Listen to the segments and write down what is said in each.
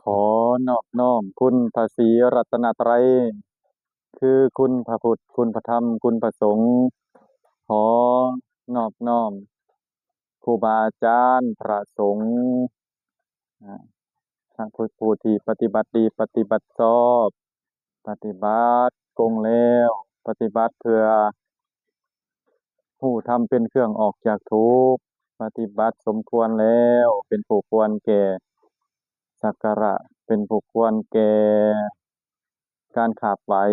ຂໍນອບນ້ອມຄຸນພະສີລັດຕະນະໄຕ ຄືຄຸນພະພຸດ, ຄຸນພະທຳ, ຄຸນພະສົງ. ຂໍນອບນ້ອມຄູບາອາຈານ, ພະສົງ, ອາ, ພະຜູ້ທີ່ປະຕິບັດດີ, ປະຕິບັດຊອບ, ປະຕິບັດກົງແລ້ວ, ປະຕິບັດເພື່ອຮູ້ທຳເປັນເຄື່ອງອອກຈາກທຸກ, ປະຕິບັດສົມຄວນແລ້ວ ເປັນຜູ້ຄວນແກ່ສັກກາລະ, ເປັນຜູ້ຄວນແກ່ ການຂາບໄຫວ້.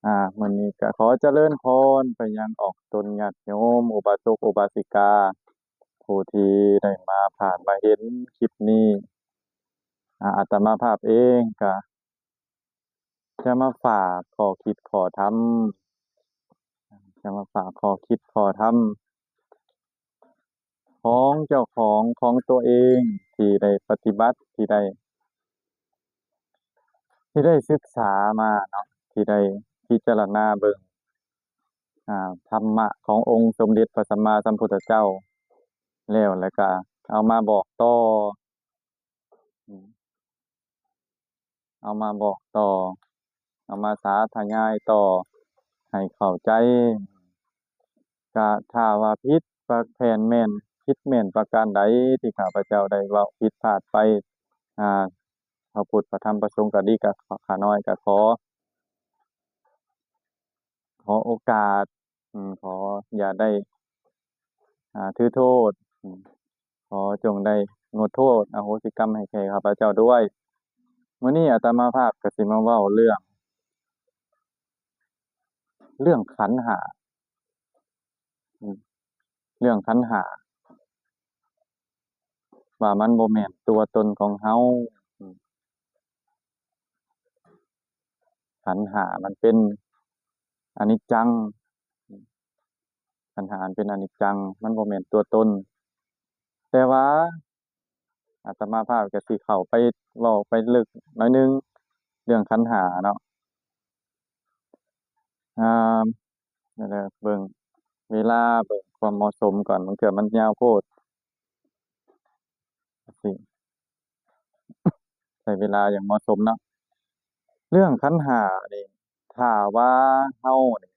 ອາ, ມື້ນີ້ກໍຂໍຈະເລີນພອນໄປຍັງອອກຕົນຍາດໂຍມ, ອຸບາສົກ, ອຸບາສິກາ ຜູ້ທີ່ໄດ້ມາຜ່ານມາເຫັນຄລິບນີ້. ອາ, ອາດຕະມາພາບເອງກໍຈະມາຝາກຂໍ້ຄິດຂໍ້ທຳ, ຈະມາຝາກຂໍ້ຄິດຂໍ້ທຳ ຂອງເຈົ້າຂອງ ຂອງຕົວເອງ ທີ່ໄດ້ປະຕິບັດ ທີ່ໄດ້ ທີ່ໄດ້ສຶກສາມາເນາະ ທີ່ໄດ້ພິຈາລະນາເບິ່ງ ອາ ທຳມະຂອງອົງສົມເດັດພະສຳມາສຳພຸດທະເຈົ້າແລ້ວ ແລ້ວກະເອົາມາບອກຕໍ່ ເອົາມາບອກຕໍ່, ເອົາມາສາທະຍາຍຕໍ່ໃຫ້ເຂົ້າໃຈ. ກະຖ້າວ່າຜິດປະແຜນແມ່ນ, ຜິດແມ່ນປະການໃດທີ່ຂ້າພະເຈົ້າໄດ້ເວົ້າຜິດພາດໄປ, ອາ, ພະພຸດ ພະທຳ ພະສົງກໍດີ, ກະຂ້ານ້ອຍກໍຂໍ, ຂໍໂອກາດ ອືມ ຂໍຢ່າໄດ້ ອາ ຖືໂທດ, ອືມ ຂໍຈົ່ງໄດ້ງົດໂທດ ອະໂຫສິກຳໃຫ້ແກ່ຂ້າພະເຈົ້າດ້ວຍ. ມື້ນີ້ອາດຕະມາພາບກໍຊິມາເວົ້າເລື່ອງ ເລື່ອງຂັນຫ້າ, ອືມ ເລື່ອງຂັນຫ້າ ວ່າມັນບໍ່ແມ່ນຕົວຕົນຂອງເຮົາ, ອືມ ຂັນຫ້າມັນເປັນອະນິດຈັງ, ຂັນຫ້າມັນເປັນອະນິດຈັງ, ມັນບໍ່ແມ່ນຕົວຕົນ. ແຕ່ວ່າອາດຕະມາພາບກໍຊິເຂົ້າໄປເວົ້າໄປເລິກໜ້ອຍໜຶ່ງ ເລື່ອງຂັນຫ້າເນາະ. ອາ ດຽວເບິ່ງເວລາ, ເບິ່ງຄວາມເໝາະສົມກ່ອນ, ບາງເທື່ອມັນຍາວໂພດ. ໃຊ້ເວລາຢ່າງເໝາະສົມເນາະ. ເລື່ອງຂັນຫ້ານີ້ ຖ້າວ່າເຮົານີ້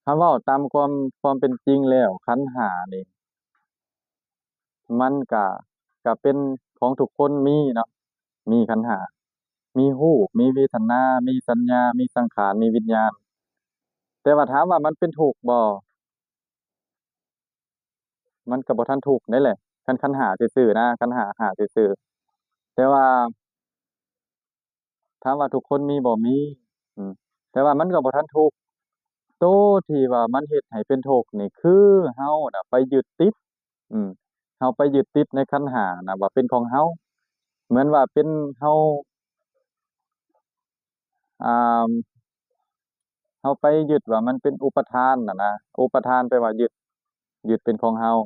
ຖ້າເວົ້າຕາມຄວາມ, ຄວາມເປັນຈິງແລ້ວ ຂັນຫ້ານີ້ ມັນກະ, ກະເປັນຂອງທຸກຄົນມີເນາະ, ມີຂັນຫ້າ, ມີຮູບ, ມີເວທະນາ, ມີສັນຍາ, ມີສັງຂານ, ມີວິນຍານ. ແຕ່ວ່າຖາມວ່າມັນເປັນທຸກບໍ່? ມັນກໍບໍ່ທັນທຸກໄດ້ແຫຼະ ຄັນຂັນຫ້າຊື່ໆນະ, ຂັນຫ້າ, ຫ້າຊື່ໆ. ແຕ່ວ່າ ຖາມວ່າທຸກຄົນມີບໍ່? ມີ, ອືມ ແຕ່ວ່າມັນກໍບໍ່ທັນທຸກ. ໂຕທີ່ວ່າມັນເຮັດໃຫ້ເປັນທຸກນີ້ ຄືເຮົານະໄປຍຶດຕິດ, ອືມ ເຮົາໄປຍຶດຕິດໃນຂັນຫ້ານະວ່າເປັນຂອງເຮົາ, ເໝືອນວ່າເປັນເຮົາ ອ່າ ເຮົາໄປຍຶດວ່າມັນເປັນອຸປະທານນະນະ, ອຸປະທານແປວ່າຍຶດ, ຍຶດເປັນຂອງເຮົາ,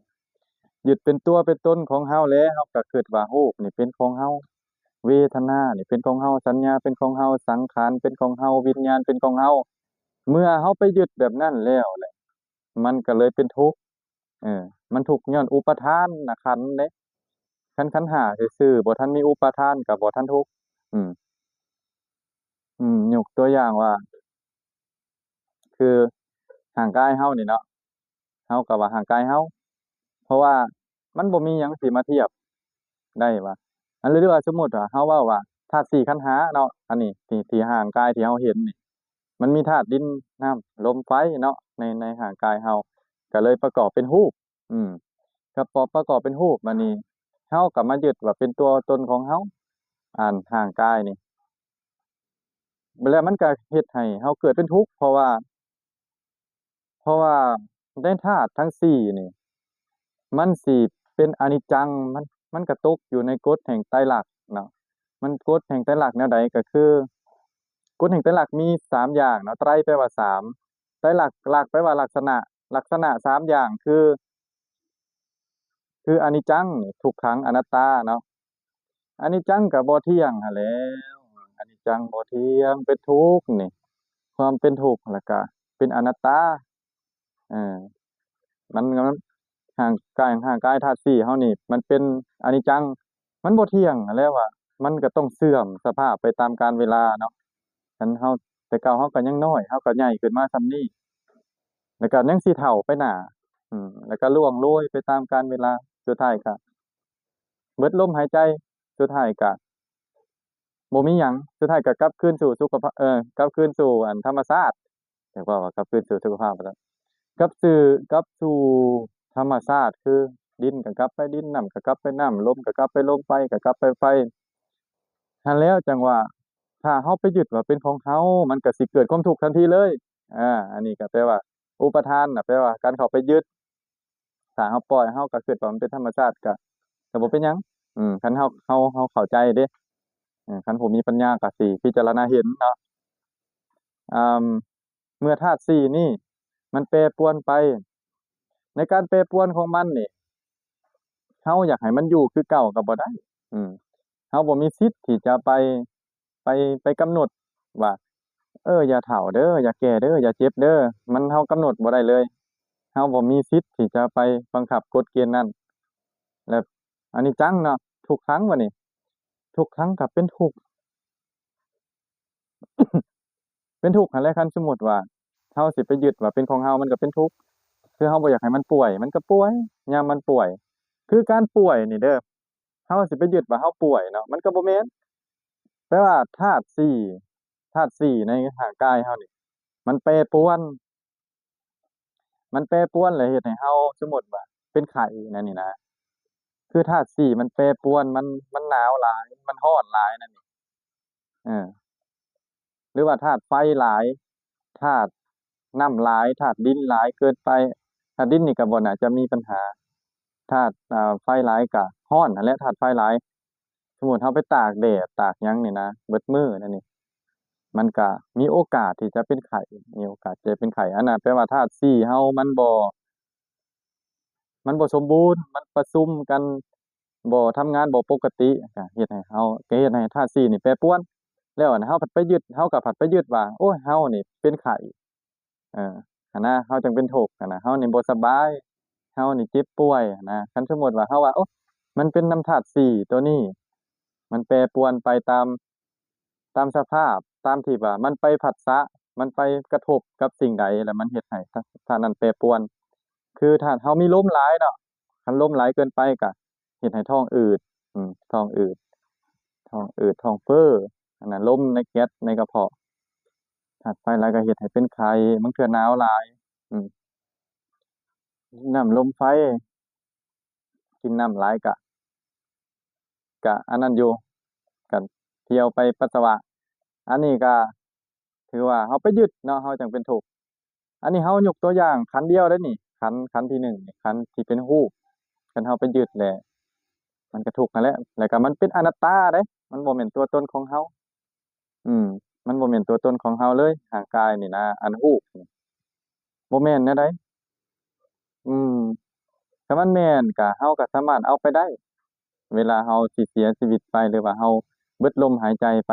ຍຶດເປັນຕົວເປັນຕົນຂອງເຮົາແລ້ວ ເຮົາກໍຄິດວ່າຮູບນີ້ເປັນຂອງເຮົາ, ເວທະນານີ້ເປັນຂອງເຮົາ, ສັນຍາເປັນຂອງເຮົາ, ສັງຂານເປັນຂອງເຮົາ, ວິນຍານເປັນຂອງເຮົາ. ເມື່ອເຮົາໄປຍຶດແບບນັ້ນແລ້ວແຫຼະ ມັນກໍເລີຍເປັນທຸກ. ເອີ ມັນທຸກຍ້ອນອຸປະທານນະຂັນເດ້. ຄັນຂັນຫ້າຊື່ໆ ບໍ່ທັນມີອຸປະທານກໍບໍ່ທັນທຸກ. ອືມ ອືມ ຍົກຕົວຢ່າງວ່າ ຄືຮ່າງກາຍເຮົານີ້ເນາະ, ເຮົາກໍວ່າຮ່າງກາຍເຮົາ ເພາະວ່າມັນບໍ່ມີຫຍັງຊິມາທຽບໄດ້ວ່າ ອັນ ຫຼືວ່າສົມມຸດວ່າເຮົາເວົ້າວ່າທາດສີ່ຂັນຫ້າເນາະ, ອັນນີ້ທີ່, ທີ່ຮ່າງກາຍທີ່ເຮົາເຫັນນີ້ ມັນມີທາດດິນ, ນ້ຳ, ລົມ, ໄຟເນາະ ໃນ, ໃນຮ່າງກາຍເຮົາ ກໍເລີຍປະກອບເປັນຮູບ. ອືມ ກໍປະ, ປະກອບເປັນຮູບ. ບາດນີ້ເຮົາກໍມາຍຶດວ່າເປັນຕົວຕົນຂອງເຮົາ, ອັນ ຮ່າງກາຍນີ້ ແລ້ວມັນກໍເຮັດໃຫ້ເຮົາເກີດເປັນທຸກ ເພາະວ່າ, ເພາະວ່າໃນທາດທັງສີ່ນີ້ ມັນຊິເປັນອະນິດຈັງ, ມັນ, ມັນກະຕົກຢູ່ໃນກົດແຫ່ງໄຕລັກເນາະ. ມັນກົດແຫ່ງໄຕລັກແນວໃດ? ກໍຄືກົດແຫ່ງໄຕລັກມີສາມຢ່າງເນາະ, ໄຕແປວ່າສາມ, ໄຕລັກ, ລັກແປວ່າລັກສະນະ, ລັກສະນະສາມຢ່າງຄື ຄືອະນິດຈັງ, ທຸກຂັງ, ອະນັດຕາເນາະ. ອະນິດຈັງກໍບໍ່ທ່ຽງຫັ້ນແຫຼະ, ອະນິດຈັງບໍ່ທ່ຽງ, ເປັນທຸກນີ້, ຄວາມເປັນທຸກ ແລ້ວກະເປັນອະນັດຕາ. ເອີ ມັນ, ມັນ, ຮ່າງກາຍ, ຮ່າງກາຍທາດສີ່ເຮົານີ້ ມັນເປັນອະນິດຈັງ, ມັນບໍ່ທ່ຽງຫັ້ນແຫຼະວ່າ ມັນກໍຕ້ອງເສື່ອມສະພາບໄປຕາມການເວລາເນາະ. ຄັນເຮົາ ແຕ່ເກົ່າເຮົາກໍຍັງນ້ອຍ ເຮົາກໍໃຫຍ່ຂຶ້ນມາສ່ຳນີ້ ແລ້ວກໍຍັງຊິເຖົ້າໄປໜ້າ ອືມ ແລ້ວກໍລ່ວງໂລຍໄປຕາມການເວລາ ສຸດທ້າຍກໍເບິດລົມຫາຍໃຈ ສຸດທ້າຍກໍບໍ່ມີຫຍັງ ສຸດທ້າຍກໍກັບຄືນສູ່ສຸຂະພາ ເອີ ກັບຄືນສູ່ອັນທຳມະຊາດ. ຈັກວ່າ ວ່າກັບຄືນສູ່ສຸຂະພາບວ່າຊັ້ນ ກັບຊື່ ກັບສູ່ທຳມະຊາດ ຄືດິນກໍກັບໄປດິນ ນ້ຳກໍກັບໄປນ້ຳ ລົມກໍກັບໄປລົມ ໄຟກໍກັບໄປໄຟ. ຫັ້ນແລ້ວຈັ່ງວ່າ ຖ້າເຮົາໄປຍຶດວ່າເປັນຂອງເຮົາ ມັນກໍຊິເກີດຄວາມທຸກທັນທີເລີຍ. ອາ ອັນນີ້ກໍແປວ່າ ອຸປະທານນະ ແປວ່າການເຂົ້າໄປຍຶດ. ຖ້າເຮົາປ່ອຍ ເຮົາກໍຄິດວ່າມັນເປັນທຳມະຊາດ ກໍ ກໍບໍ່ເປັນຫຍັງ. ອືມ ຄັນເຮົາ ເຮົາ ເຮົາເຂົ້າໃຈເດ້ ເອີ ຄັນຜູ້ມີປັນຍາກໍຊິພິຈາລະນາເຫັນເນາະ. ອາ ເມື່ອທາດສີ່ນີ້ມັນແປປວນໄປ ໃນການແປປວນຂອງມັນນີ້ ເຮົາຢາກໃຫ້ມັນຢູ່ຄືເກົ່າກໍບໍ່ໄດ້. ອືມ ເຮົາບໍ່ມີສິດທີ່ຈະໄປ ໄປ ໄປກຳນົດວ່າ ເອີ ຢ່າເຖົ້າເດີ ຢ່າແກ່ເດີ ຢ່າເຈັບເດີ ມັນ ເຮົາກຳນົດບໍ່ໄດ້ເລີຍ. ເຮົາບໍ່ມີສິດທີ່ຈະໄປບັງຄັບກົດເກນນັ້ນ. ແລ້ວອະນິດຈັງເນາະ ທຸກຂັງ ບັດນີ້ ທຸກຂັງກໍເປັນທຸກ ເປັນທຸກຫັ້ນແຫຼະ. ຄັນສົມມຸດວ່າເຮົາຊິໄປຍຶດວ່າເປັນຂອງເຮົາ ມັນກໍເປັນທຸກ ຄືເຮົາບໍ່ຢາກໃຫ້ມັນປ່ວຍ ມັນກໍປ່ວຍ. ຍາມມັນປ່ວຍ ຄືການປ່ວຍນີ້ເດີ ເຮົາຊິໄປຍຶດວ່າເຮົາປ່ວຍເນາະ ມັນກໍບໍ່ແມ່ນ. ແປວ່າທາດສີ່ ທາດສີ່ໃນຮ່າງກາຍເຮົານີ້ ມັນແປປວນ ມັນແປປວນ ແລ້ວເຮັດໃຫ້ເຮົາ ສົມມຸດວ່າເປັນໄຂ້ນັ້ນນີ້ນະ ຄືທາດສີ່ມັນແປປວນ ມັນ ມັນໜາວຫຼາຍ ມັນຮ້ອນຫຼາຍນັ້ນນີ້ ເອີ ຫຼືວ່າທາດໄຟຫຼາຍ ທາດນ້ຳຫຼາຍ ທາດດິນຫຼາຍເກີນໄປ. ທາດດິນນີ້ກໍບໍ່ໜ້າຈະມີບັນຫາ ທາດ ອາ ໄຟຫຼາຍກໍຮ້ອນຫັ້ນແຫຼະ ທາດໄຟຫຼາຍ. ສົມມຸດເຮົາໄປຕາກແດດຕາກຫຍັງນີ້ນະ ເບິດມື້ນັ້ນນີ້ ມັນກະມີໂອກາດທີ່ຈະເປັນໄຂ້ ມີໂອກາດຈະເປັນໄຂ້. ອັນນັ້ນແປວ່າທາດສີ່ເຮົາມັນບໍ່ ມັນບໍ່ສົມບູນ ມັນປະຊຸມກັນ ບໍ່ທຳງານບໍ່ປົກກະຕິ ກະເຮັດໃຫ້ເຮົາ ກະເຮັດໃຫ້ທາດສີ່ນີ້ແປປວນ. ແລ້ວອັນເຮົາພັດໄປຍຶດ ເຮົາກະພັດໄປຍຶດວ່າ ໂອ້ຍ ເຮົານີ້ເປັນໄຂ້ ເອີ ຫັ້ນນະ ເຮົາຈັ່ງເປັນທຸກຫັ້ນນະ ເຮົານີ້ບໍ່ສະບາຍ ເຮົານີ້ເຈັບປ່ວຍຫັ້ນນະ. ຄັນສົມມຸດວ່າເຮົາວ່າ ໂອ້ ມັນເປັນນຳທາດສີ່ໂຕນີ້ ມັນແປປວນໄປຕາມ ຕາມສະພາບ ຕາມທີ່ວ່າມັນໄປຜັດສະ ມັນໄປກະທົບກັບສິ່ງໃດ ແລ້ວມັນເຮັດໃຫ້ທາດນັ້ນແປປວນ ຄືທາດເຮົາມີລົມຫຼາຍເນາະ ຄັນລົມຫຼາຍເກີນໄປກະເຮັດໃຫ້ທ້ອງອືດ ອືມ ທ້ອງອືດ ທ້ອງອືດ ທ້ອງເຟີ້ ອັນນັ້ນລົມໃນແກັດໃນກະເພາະ. ທາດໄຟຫຼາຍກໍເຮັດໃຫ້ເປັນໄຂ້ ບາງເທື່ອໜາວຫຼາຍ ອືມ ນ້ຳລົມໄຟ ກິນນ້ຳຫຼາຍກະ ກະອັນນັ້ນຢູ່ ກະທ່ຽວໄປປັດສະວະ. ອັນນີ້ກະຖືວ່າເຮົາໄປຍຶດເນາະ ເຮົາຈັ່ງເປັນທຸກ. ອັນນີ້ເຮົາຍົກຕົວຢ່າງຂັນດຽວເດ້ນີ້ ຂັນ ຂັນທີໜຶ່ງນີ້ ຂັນທີ່ເປັນຮູບ ຄັນເຮົາໄປຍຶດແຫຼະ ມັນກະທຸກຫັ້ນແຫຼະ. ແລ້ວກະມັນເປັນອະນັດຕາເດ້ ມັນບໍ່ແມ່ນຕົວຕົນຂອງເຮົາ ອືມ ມັນບໍ່ແມ່ນຕົວຕົນຂອງເຮົາເລີຍ ຮ່າງກາຍນີ້ນະ ອັນຮູບນີ້ ບໍ່ແມ່ນແນວໃດ. ອືມ ຖ້າມັນແມ່ນກະ ເຮົາກະສາມາດເອົາໄປໄດ້ ເວລາເຮົາຊິເສຍຊີວິດໄປ ຫຼືວ່າເຮົາເບິດລົມຫາຍໃຈໄປ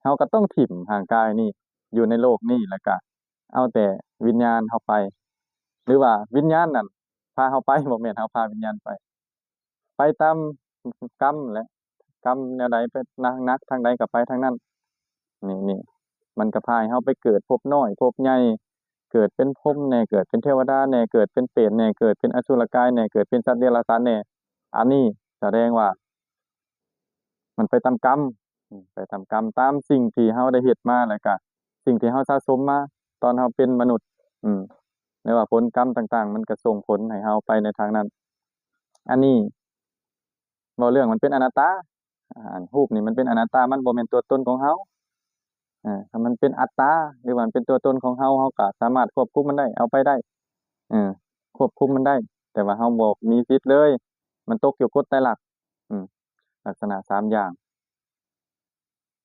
ເຮົາກະຕ້ອງຖິ້ມຮ່າງກາຍນີ້ຢູ່ໃນໂລກນີ້ ແລ້ວກະເອົາແຕ່ວິນຍານເຮົາໄປ ຫຼືວ່າວິນຍານນັ້ນພາເຮົາໄປ ບໍ່ແມ່ນເຮົາພາວິນຍານໄປ. ໄປຕາມກຳແຫຼະ ກຳແນວໃດໄປໜັກທາງໃດກໍໄປທາງນັ້ນ. ນີ້ ນີ້ ມັນກໍພາໃຫ້ເຮົາໄປເກີດພົບນ້ອຍພົບໃຫຍ່ ເກີດເປັນພົມແດ່ ເກີດເປັນເທວະດາແດ່ ເກີດເປັນເປດແດ່ ເກີດເປັນອະສຸລະກາຍແດ່ ເກີດເປັນສັດເດຍລະສານແດ່. ອັນນີ້ສະແດງວ່າມັນໄປຕາມກຳ ໄປຕາມກຳ ຕາມສິ່ງທີ່ເຮົາໄດ້ເຮັດມາ ແລ້ວກະສິ່ງທີ່ເຮົາສະສົມມາຕອນເຮົາເປັນມະນຸດ ອືມ ແລ້ວວ່າຜົນກຳຕ່າງໆ ມັນກະສົ່ງຜົນໃຫ້ເຮົາໄປໃນທາງນັ້ນ. ອັນນີ້ ເວົ້າເລື່ອງມັນເປັນອະນັດຕາ ອາ ຮູບນີ້ມັນເປັນອະນັດຕາ ມັນບໍ່ແມ່ນຕົວຕົນຂອງເຮົາ. ເອີ ຖ້າມັນເປັນອັດຕາ ຫຼືວ່າມັນເປັນຕົວຕົນຂອງເຮົາ ເຮົາກະສາມາດຄວບຄຸມມັນໄດ້ ເອົາໄປໄດ້ ເອີ ຄວບຄຸມມັນໄດ້ ແຕ່ວ່າເຮົາບໍ່ມີສິດເລີຍ ມັນຕົກຢູ່ກົດໄຕລັກ. ອືມ ລັກສະນະສາມຢ່າງ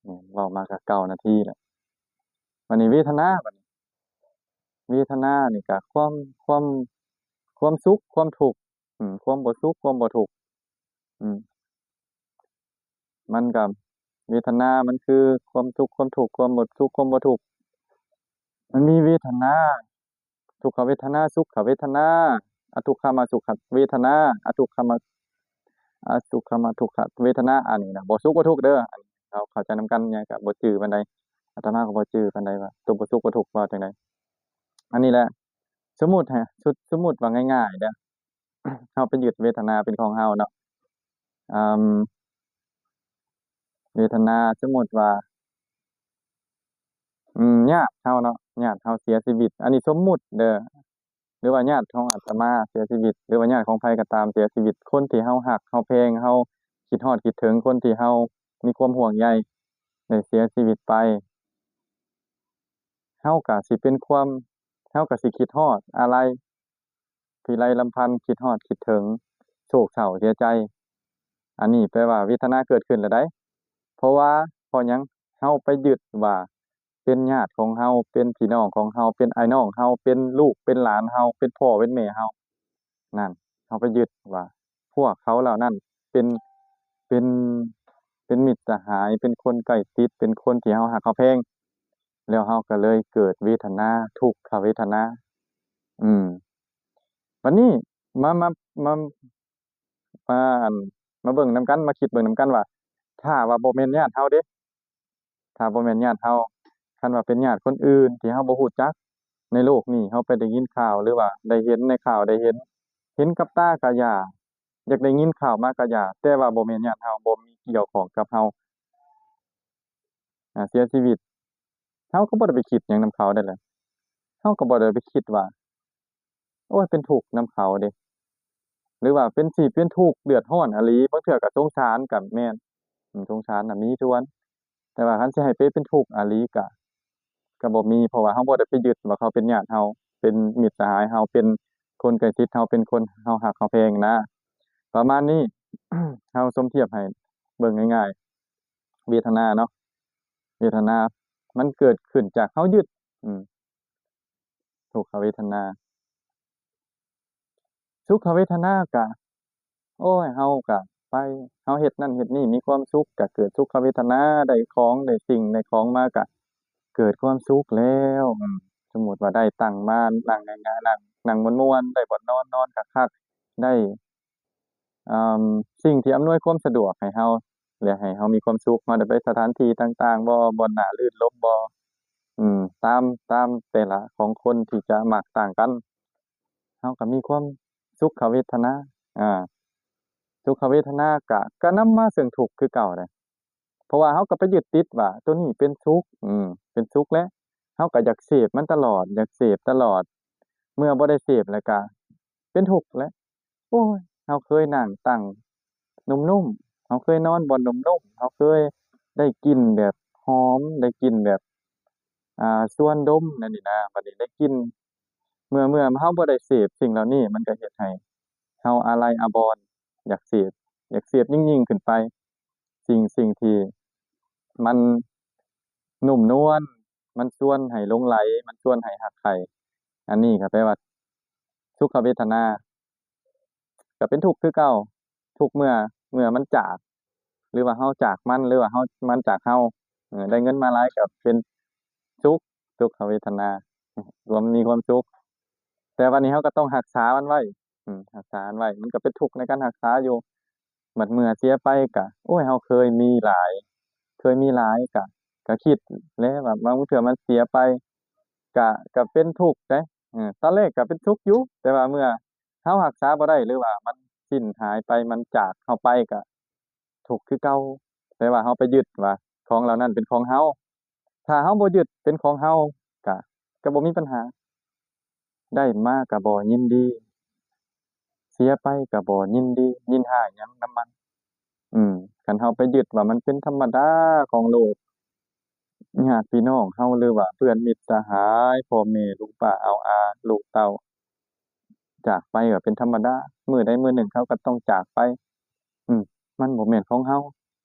ນີ້ເວົ້າມາກະເກົ້ານາທີແລ້ວ. ບາດນີ້ເວທະນາ ບາດນີ້ເວທະນານີ້ກະຄວາມ ຄວາມ ຄວາມສຸກ ຄວາມທຸກ ອືມ ຄວາມບໍ່ສຸກ ຄວາມບໍ່ທຸກ ອືມ ມັນກໍ ເວທະນາມັນຄືຄວາມສຸກຄວາມທຸກ ຄວາມບໍ່ສຸກຄວາມບໍ່ທຸກ. ມັນມີເວທະນາ ທຸກຂະເວທະນາ ສຸກຂະເວທະນາ ອະທຸກຂະມະສຸກຂະເວທະນາ ອະທຸກຂະມະ ອະສຸຂະມະທຸກຂະເວທະນາ ອັນນີ້ນະ ບໍ່ສຸກບໍ່ທຸກເດີ. ອັນນີ້ເຮົາເຂົ້າໃຈນຳກັນ ຫຍັງກະບໍ່ຈື່ປານໃດ ອາດຕະມາກໍບໍ່ຈື່ປານໃດວ່າຕົວບໍ່ສຸກບໍ່ທຸກວ່າຈັ່ງໃດ. ອັນນີ້ແຫຼະ ສົມມຸດໃຫ້ ສົມມຸດວ່າງ່າຍໆເດີ ເຮົາໄປຍຶດເວທະນາເປັນຂອງເຮົາເນາະ ອາ ເວທະນາ ສົມມຸດວ່າ ອາ ຍາດເຮົາເນາະ ຍາດເຮົາເສຍຊີວິດ ອັນນີ້ສົມມຸດເດີ ຫຼືວ່າຍາດຂອງອາດຕະມາເສຍຊີວິດ ຫຼືວ່າຍາດຂອງໃຜກໍຕາມເສຍຊີວິດ ຄົນທີ່ເຮົາຮັກເຮົາແພງ ເຮົາຄິດຮອດຄິດເຖິງ ຄົນທີ່ເຮົາມີຄວາມຫ່ວງໃຍໄດ້ເສຍຊີວິດໄປ ເຮົາກໍຊິເປັນຄວາມ ເຮົາກໍຊິຄິດຮອດອາໄລ ພິໄລລຳພັນ ຄິດຮອດຄິດເຖິງ ໂສກເສົ້າເສຍໃຈ ອັນນີ້ແປວ່າເວທະນາເກີດຂຶ້ນແລ້ວໃດ໋ ເພາະວ່າ ເພາະຫຍັງ ເຮົາໄປຍຶດວ່າເປັນຍາດຂອງເຮົາ ເປັນພີ່ນ້ອງຂອງເຮົາ ເປັນອ້າຍນ້ອງເຮົາ ເປັນລູກເປັນຫຼານເຮົາ ເປັນພໍ່ເປັນແມ່ເຮົາ ນັ້ນ ເຮົາໄປຍຶດວ່າພວກເຂົາເຫຼົ່ານັ້ນເປັນ ເປັນ ເປັນມິດສະຫາຍ ເປັນຄົນໃກ້ຊິດ ເປັນຄົນທີ່ເຮົາຮັກເຮົາແພງ ແລ້ວເຮົາກໍເລີຍເກີດເວທະນາ ທຸກຂະເວທະນາ ອືມ ບັດນີ້ມາ ມາ ມາ ມາ ອັນ ມາເບິ່ງນຳກັນ ມາຄິດເບິ່ງນຳກັນວ່າ ຖ້າວ່າບໍ່ແມ່ນຍາດເຮົາເດ ຖ້າບໍ່ແມ່ນຍາດເຮົາ ຄັນວ່າເປັນຍາດຄົນອື່ນທີ່ເຮົາບໍ່ຮູ້ຈັກໃນໂລກນີ້ ເຮົາໄປໄດ້ຍິນຂ່າວ ຫຼືວ່າໄດ້ເຫັນໃນຂ່າວ ໄດ້ເຫັນ ເຫັນກັບຕາກະຢ່າ ຢາກໄດ້ຍິນຂ່າວມາກະຢ່າ ແຕ່ວ່າບໍ່ແມ່ນຍາດເຮົາ ບໍ່ມີກ່ຽວຂ້ອງກັບເຮົາ ອາ ເສຍຊີວິດ ເຮົາກໍບໍ່ໄດ້ໄປຄິດຫຍັງນຳເຂົາໄດ້ແຫຼະ ເຮົາກໍບໍ່ໄດ້ໄປຄິດວ່າ ໂອ້ຍ ເປັນທຸກນຳເຂົາເດ ຫຼືວ່າເປັນ ຊິເປັນທຸກເດືອດຮ້ອນອີ່ຫຼີ ບາງເທື່ອກໍສົງສານກໍແມ່ນ ອືມ ສົງສານນະມີສ່ວນ ແຕ່ວ່າຄັນຊິໃຫ້ໄປເປັນທຸກອີ່ຫຼີກະ ກະບໍ່ມີ ເພາະວ່າເຮົາບໍ່ໄດ້ໄປຍຶດວ່າເຂົາເປັນຍາດເຮົາ ເປັນມິດສະຫາຍເຮົາ ເປັນຄົນໃກ້ຊິດເຮົາ ເປັນຄົນເຮົາຮັກເຮົາແພງນະ ປະມານນີ້ ເຮົາສົມທຽບໃຫ້ເບິ່ງງ່າຍໆ ເວທະນາເນາະ ເວທະນາມັນເກີດຂຶ້ນຈາກເຮົາຍຶດ ອືມ ທຸກຂະເວທະນາ ສຸຂະເວທະນາກະ ໂອ້ຍ ເຮົາກະໄປ ເຮົາເຮັດນັ້ນເຮັດນີ້ ມີຄວາມສຸກ ກະເກີດສຸຂະເວທະນາ ໄດ້ຂອງ ໄດ້ສິ່ງ ໄດ້ຂອງມາກະເກີດຄວາມສຸກແລ້ວ ອືມ ສົມມຸດວ່າໄດ້ຕັ່ງມາ ນັ່ງງ່າຍໆ ນັ່ງ ນັ່ງມ່ວນໆ ໄດ້ບ່ອນນອນ ນອນຄັກໆ ໄດ້ ອາ ສິ່ງທີ່ອຳນວຍຄວາມສະດວກໃຫ້ເຮົາ ແລະ ໃຫ້ເຮົາມີຄວາມສຸກ ເຮົາໄດ້ໄປສະຖານທີ່ຕ່າງໆບໍ ບ່ອນໜ້າລື່ນລົມບໍ ອືມ ຕາມ ຕາມແຕ່ລະຂອງຄົນທີ່ຈະມັກຕ່າງກັນ ເຮົາກໍມີຄວາມສຸຂະເວທະນາ ອາ ສຸຂະເວທະນາກະ ກະນຳມາເຊິ່ງທຸກຄືເກົ່າເດ້ ເພາະວ່າເຮົາກໍໄປຍຶດຕິດວ່າໂຕນີ້ເປັນສຸກ ອືມ ເປັນສຸກແຫຼະ ເຮົາກໍຢາກເສບມັນຕະຫຼອດ ຢາກເສບຕະຫຼອດ ເມື່ອບໍ່ໄດ້ເສບແລ້ວກະເປັນທຸກແຫຼະ ໂອ້ຍ ເຮົາເຄີຍນັ່ງຕັ້ງນຸ້ມໆ ເຮົາເຄີຍນອນບ່ອນນຸ້ມໆ ເຮົາເຄີຍໄດ້ກິ່ນແບບຫອມ ໄດ້ກິ່ນແບບ ອາ ຊວນດົມແນວນີ້ນະ ບັດນີ້ໄດ້ກິ່ນ ເມື່ອ ເມື່ອເຮົາບໍ່ໄດ້ເສບສິ່ງເຫຼົ່ານີ້ ມັນກໍເຮັດໃຫ້ເຮົາອາໄລອາບອນ ຢາກເສບ ຢາກເສບຍິ່ງໆຂຶ້ນໄປ ສິ່ງ ສິ່ງທີ່ມັນນຸ້ມນວນ ມັນຊວນໃຫ້ຫຼົງໄຫຼ ມັນຊວນໃຫ້ຮັກໃຄ່ ອັນນີ້ກໍແປວ່າ ສຸຂະເວທະນາ ກໍເປັນທຸກຄືເກົ່າ ທຸກເມື່ອ ເມື່ອມັນຈາກ ຫຼືວ່າເຮົາຈາກມັນ ຫຼືວ່າເຮົາ ມັນຈາກເຮົາ ເອີ ໄດ້ເງິນມາຫຼາຍກໍເປັນສຸກ ສຸຂະເວທະນາ ຄວາມມີຄວາມສຸກ ແຕ່ບັດນີ້ເຮົາກໍຕ້ອງຮັກສາມັນໄວ້ ອືມ ຮັກສາມັນໄວ້ ມັນກໍເປັນທຸກໃນການຮັກສາຢູ່ ບັດເມື່ອເສຍໄປກະ ໂອ້ຍ ເຮົາເຄີຍມີຫຼາຍ ເຄີຍມີຫຼາຍກະ ກະຄິດແຫຼະວ່າບາງເທື່ອມັນເສຍໄປ ກະ ກະເປັນທຸກເດ້ ເອີ ຕອນແລກກະເປັນທຸກຢູ່ ແຕ່ວ່າເມື່ອເຮົາຮັກສາບໍ່ໄດ້ ຫຼືວ່າມັນສິ້ນຫາຍໄປ ມັນຈາກເຮົາໄປກະທຸກຄືເກົ່າ ແຕ່ວ່າເຮົາໄປຍຶດວ່າຂອງເຫຼົ່ານັ້ນເປັນຂອງເຮົາ ຖ້າເຮົາບໍ່ຍຶດເປັນຂອງເຮົາ ກະ ກະບໍ່ມີບັນຫາ ໄດ້ມາກະບໍ່ຍິນດີ ເສຍໄປກະບໍ່ຍິນດີ ຍິນຮ້າຍຫຍັງນຳມັນ ອືມ ຄັນເຮົາໄປຍຶດວ່າມັນເປັນທຳມະດາຂອງໂລກ ຍາດພີ່ນ້ອງເຮົາ ຫຼືວ່າເພື່ອນມິດສະຫາຍ ພໍ່ແມ່ ລຸງປ້າ ອາວອາ ລູກເຕົ້າ ຈາກໄປກໍເປັນທຳມະດາ ມື້ໃດມື້ໜຶ່ງເຂົາກໍຕ້ອງຈາກໄປ ອືມ ມັນບໍ່ແມ່ນຂອງເຮົາ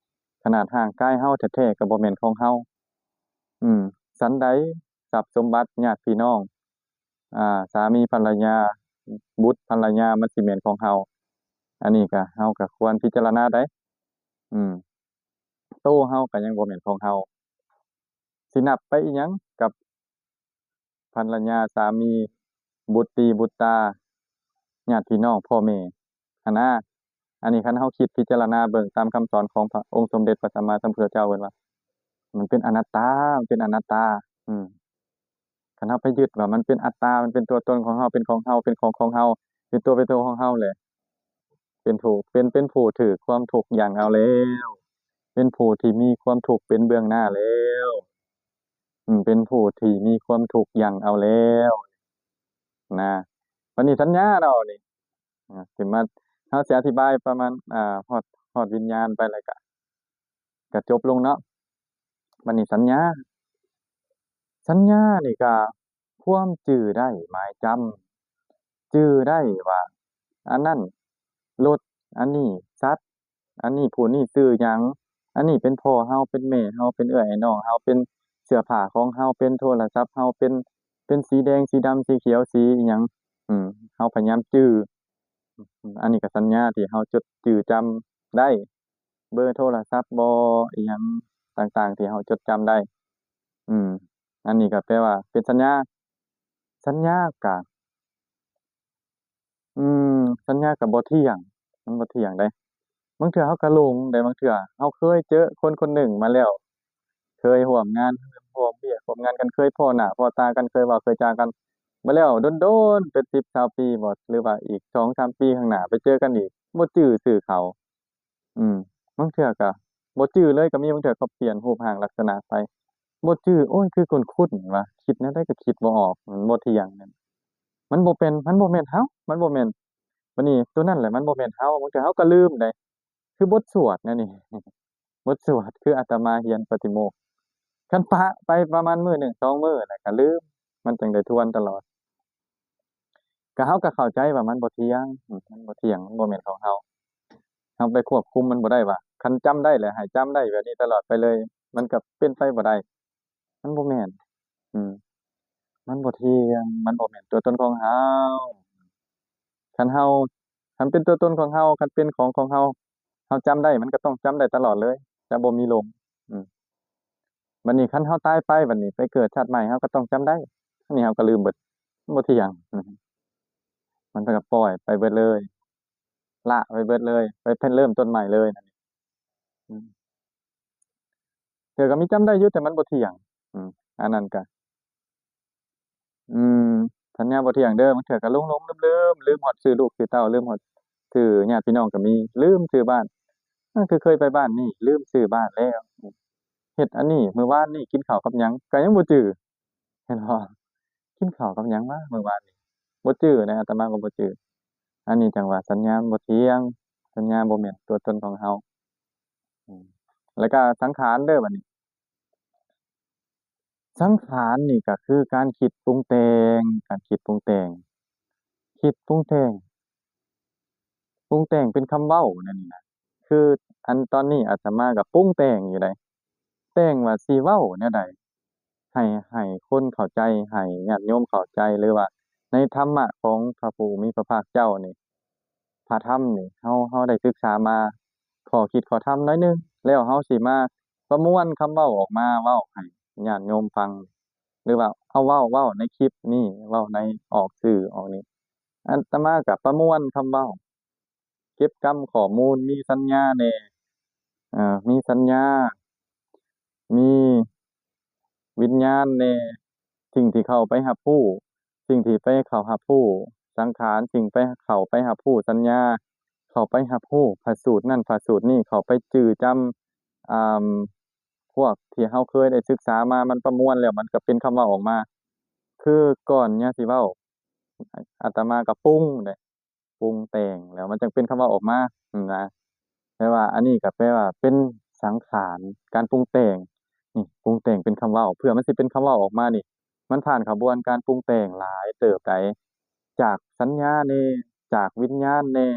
ຂະໜາດຮ່າງກາຍເຮົາແທ້ໆກໍບໍ່ແມ່ນຂອງເຮົາ ອືມ ສັນໃດ ຊັບສົມບັດ ຍາດພີ່ນ້ອງ ອາ ສາມີພັນລະຍາ ບຸດພັນລະຍາ ມັນຊິແມ່ນຂອງເຮົາ ອັນນີ້ກໍ ເຮົາກໍຄວນພິຈາລະນາໄດ໋ ອືມ ໂຕເຮົາກໍຍັງບໍ່ແມ່ນຂອງເຮົາ ຊິນັບໄປອີ່ຫຍັງກັບພັນລະຍາ ສາມີ ບຸດຕີບຸດຕາ ຍາດພີ່ນ້ອງ ພໍ່ແມ່ ຫັ້ນນາ ອັນນີ້ຄັນເຮົາຄິດພິຈາລະນາເບິ່ງຕາມຄຳສອນຂອງພະອົງສົມເດັດພະສຳມາສຳພຸດທະເຈົ້າ ເພິ່ນວ່າ ມັນເປັນອະນັດຕາ ມັນເປັນອະນັດຕາ. ອືມ ຄັນເຮົາໄປຍຶດວ່າມັນເປັນອັດຕາ ມັນເປັນຕົວຕົນຂອງເຮົາ ເປັນຂອງເຮົາ ເປັນຂອງຂອງເຮົາ ເປັນຕົວເປັນຕົນຂອງເຮົາແຫຼະ ເປັນຖືກ ເປັນ ເປັນຜູ້ຖືກຄວາມທຸກຢ່າງເອົາແລ້ວ ເປັນຜູ້ທີ່ມີຄວາມທຸກເປັນເບື້ອງໜ້າແລ້ວ ອືມ ເປັນຜູ້ທີ່ມີຄວາມທຸກຢ່າງເອົາແລ້ວນະ. ບັດນີ້ສັນຍາເນາະ ນີ້ ອາ ຊິມາ ເຮົາຊິອະທິບາຍປະມານ ອາ ຮອດ ຮອດວິນຍານໄປ ແລ້ວກະ ກະຈົບລົງເນາະ. ບັດນີ້ສັນຍາ ສັນຍານີ້ກະຄວາມຈື່ໄດ້ໝາຍຈຳ ຈື່ໄດ້ວ່າ ອັນນັ້ນລົດ ອັນນີ້ສັດ ອັນນີ້ຜູ້ນີ້ຊື່ຫຍັງ ອັນນີ້ເປັນພໍ່ເຮົາ ເປັນແມ່ເຮົາ ເປັນເອື້ອຍອ້າຍນ້ອງເຮົາ ເປັນເສື້ອຜ້າຂອງເຮົາ ເປັນໂທລະສັບເຮົາ ເປັນ ເປັນສີແດງ ສີດຳ ສີຂຽວ ສີອີ່ຫຍັງ ອືມ ເຮົາພະຍາຍາມຈື່. ອັນນີ້ກໍສັນຍາທີ່ເຮົາຈົດຈື່ຈຳໄດ້ ເບີໂທລະສັບບໍ ອີ່ຫຍັງຕ່າງໆທີ່ເຮົາຈົດຈຳໄດ້. ອືມ ອັນນີ້ກໍແປວ່າເປັນສັນຍາ. ສັນຍາກະ ອືມ ສັນຍາກໍບໍ່ທ່ຽງ ມັນບໍ່ທ່ຽງເດ້. ບາງເທື່ອເຮົາກໍຫຼົງເດ້ ບາງເທື່ອເຮົາເຄີຍເຈີຄົນຄົນໜຶ່ງມາແລ້ວ ເຄີຍຮ່ວມງານຮ່ວມວຽກຮ່ວມງານກັນ ເຄີຍພໍ້ໜ້າພໍ້ຕາກັນ ເຄີຍເວົ້າເຄີຍຈາກັນ ມາແລ້ວດົນໆ ເປັນສິບຊາວປີບໍ ຫຼືວ່າອີກສອງສາມປີຂ້າງໜ້າໄປເຈີກັນອີກ ບໍ່ຈື່ຊື່ເຂົາ. ອືມ ບາງເທື່ອກໍບໍ່ຈື່ເລີຍກໍມີ ບາງເທື່ອກໍປ່ຽນຮູບຮ່າງລັກສະນະໄປ ບໍ່ຈື່ ໂອ້ຍ ຄືຄຸ້ນໆວ່າ ຄິດແນວໃດກໍຄິດບໍ່ອອກ ມັນບໍ່ທ່ຽງ ມັນບໍ່ເປັນ ມັນບໍ່ແມ່ນເຮົາ ມັນບໍ່ແມ່ນ ບັດນີ້ໂຕນັ້ນແຫຼະ ມັນບໍ່ແມ່ນເຮົາ. ບາງເທື່ອເຮົາກໍລືມໄດ໋ ຄືບົດສວດແນວນີ້ ບົດສວດ ຄືອາດຕະມາຮຽນປາຕິໂມກ ຄັນປະໄປປະມານມື້ໜຶ່ງສອງມື້ແລ້ວກໍລືມ ມັນຈັ່ງໄດ້ທວນຕະຫຼອດ. ກໍເຮົາກໍເຂົ້າໃຈວ່າມັນບໍ່ທ່ຽງ ອືມ ມັນບໍ່ທ່ຽງ ມັນບໍ່ແມ່ນຂອງເຮົາ ເຮົາໄປຄວບຄຸມມັນບໍ່ໄດ້ວ່າ ຄັນຈຳໄດ້ແລ້ວໃຫ້ຈຳໄດ້ແບບນີ້ຕະຫຼອດໄປເລີຍ ມັນກໍເປັນໄປບໍ່ໄດ້ ມັນບໍ່ແມ່ນ ອືມ ມັນບໍ່ທ່ຽງ ມັນບໍ່ແມ່ນຕົວຕົນຂອງເຮົາ. ຄັນເຮົາ ຄັນເປັນຕົວຕົນຂອງເຮົາ ຄັນເປັນຂອງຂອງເຮົາ ເຮົາຈຳໄດ້ ມັນກໍຕ້ອງຈຳໄດ້ຕະຫຼອດເລີຍ ຈະບໍ່ມີຫຼົງ. ອືມ ບັດນີ້ຄັນເຮົາຕາຍໄປ ບັດນີ້ໄປເກີດຊາດໃໝ່ ເຮົາກໍຕ້ອງຈຳໄດ້ ອັນນີ້ເຮົາກໍລືມເບິດ ມັນບໍ່ທ່ຽງ ອືມ ມັນກໍປ່ອຍໄປເບິດເລີຍ ລະໄປເບິດເລີຍ ໄປເລີ່ມຕົ້ນໃໝ່ເລີຍ ອືມ ເທື່ອກໍມີຈຳໄດ້ຢູ່ ແຕ່ມັນບໍ່ທ່ຽງ ອືມ ອັນນັ້ນກໍ ອືມ ສັນຍາບໍ່ທ່ຽງເດີ ບາງເທື່ອກໍຫຼົງໆລືມໆ ລືມຮອດຊື່ລູກຊື່ເຕົ້າ ລືມຮອດຊື່ຍາດພີ່ນ້ອງກໍມີ ລືມຊື່ບ້ານ ເອີ ຄືເຄີຍໄປບ້ານນີ້ ລືມຊື່ບ້ານແລ້ວ ເຮັດອັນນີ້ ມື້ວານນີ້ກິນເຂົ້າກັບຫຍັງ ກໍຍັງບໍ່ຈື່ ເຫັນບໍ່? ກິນເຂົ້າກັບຫຍັງວະມື້ວານນີ້ ບໍ່ຈື່ນະ ອາດຕະມາກໍບໍ່ຈື່. ອັນນີ້ຈັ່ງວ່າສັນຍາມັນບໍ່ທ່ຽງ ສັນຍາບໍ່ແມ່ນຕົວຕົນຂອງເຮົາ ອືມ ແລ້ວກໍສັງຂານເດີ ບັດນີ້ ສັງຂານນີ້ກໍຄືການຄິດປຸງແຕ່ງ ການຄິດປຸງແຕ່ງ ຄິດປຸງແຕ່ງ ປຸງແຕ່ງເປັນຄຳເວົ້າແນວນີ້ນະ ຄືອັນຕອນນີ້ອາດຕະມາກໍປຸງແຕ່ງຢູ່ໃດ ແຕ່ງວ່າຊິເວົ້າແນວໃດ ໃຫ້ ໃຫ້ຄົນເຂົ້າໃຈ ໃຫ້ຍາດໂຍມເຂົ້າໃຈ ຫຼືວ່າໃນທຳມະຂອງພະຜູ້ມີພະພາກເຈົ້ານີ້ ພະທຳນີ້ ເຮົາ ເຮົາໄດ້ສຶກສາມາຂໍ້ຄິດຂໍ້ທຳໜ້ອຍໜຶ່ງ ແລ້ວເຮົາຊິມາປະມວນຄຳເວົ້າອອກມາເວົ້າໃຫ້ຍາດໂຍມຟັງ ຫຼືວ່າເອົາເວົ້າ ເວົ້າໃນຄລິບນີ້ ເວົ້າໃນອອກສື່ອອກນີ້ ອາດຕະມາກໍປະມວນຄຳເວົ້າ ເກັບກຳຂໍ້ມູນ ມີສັນຍາແດ່ ເອີ ມີສັນຍາ ມີວິນຍານແດ່ ສິ່ງທີ່ເຂົ້າໄປຮັບຮູ້ ສິ່ງທີ່ໄປເຂົ້າຮັບຮູ້ ສັງຂານ ສິ່ງໄປ ເຂົ້າໄປຮັບຮູ້ສັນຍາ ເຂົ້າໄປຮັບຮູ້ພະສູດນັ້ນພະສູດນີ້ ເຂົ້າໄປຈື່ຈຳ ອາ ພວກທີ່ເຮົາເຄີຍໄດ້ສຶກສາມາ ມັນປະມວນແລ້ວ ມັນກໍເປັນຄຳເວົ້າອອກມາ ຄືກ່ອນຍາຊິເວົ້າ ອາດຕະມາກໍປຸງແຫຼະ ປຸງແຕ່ງ ແລ້ວມັນຈັ່ງເປັນຄຳເວົ້າອອກມານະ. ແປວ່າ ອັນນີ້ກໍແປວ່າເປັນສັງຂານ ການປຸງແຕ່ງ ນີ້ ປຸງແຕ່ງເປັນຄຳເວົ້າ ເພື່ອມັນຊິເປັນຄຳເວົ້າອອກມານີ້ ມັນຜ່ານຂະບວນການປຸງແຕ່ງຫຼາຍເຕີບໃດ ຈາກສັນຍາແດ່ ຈາກວິນຍານແດ່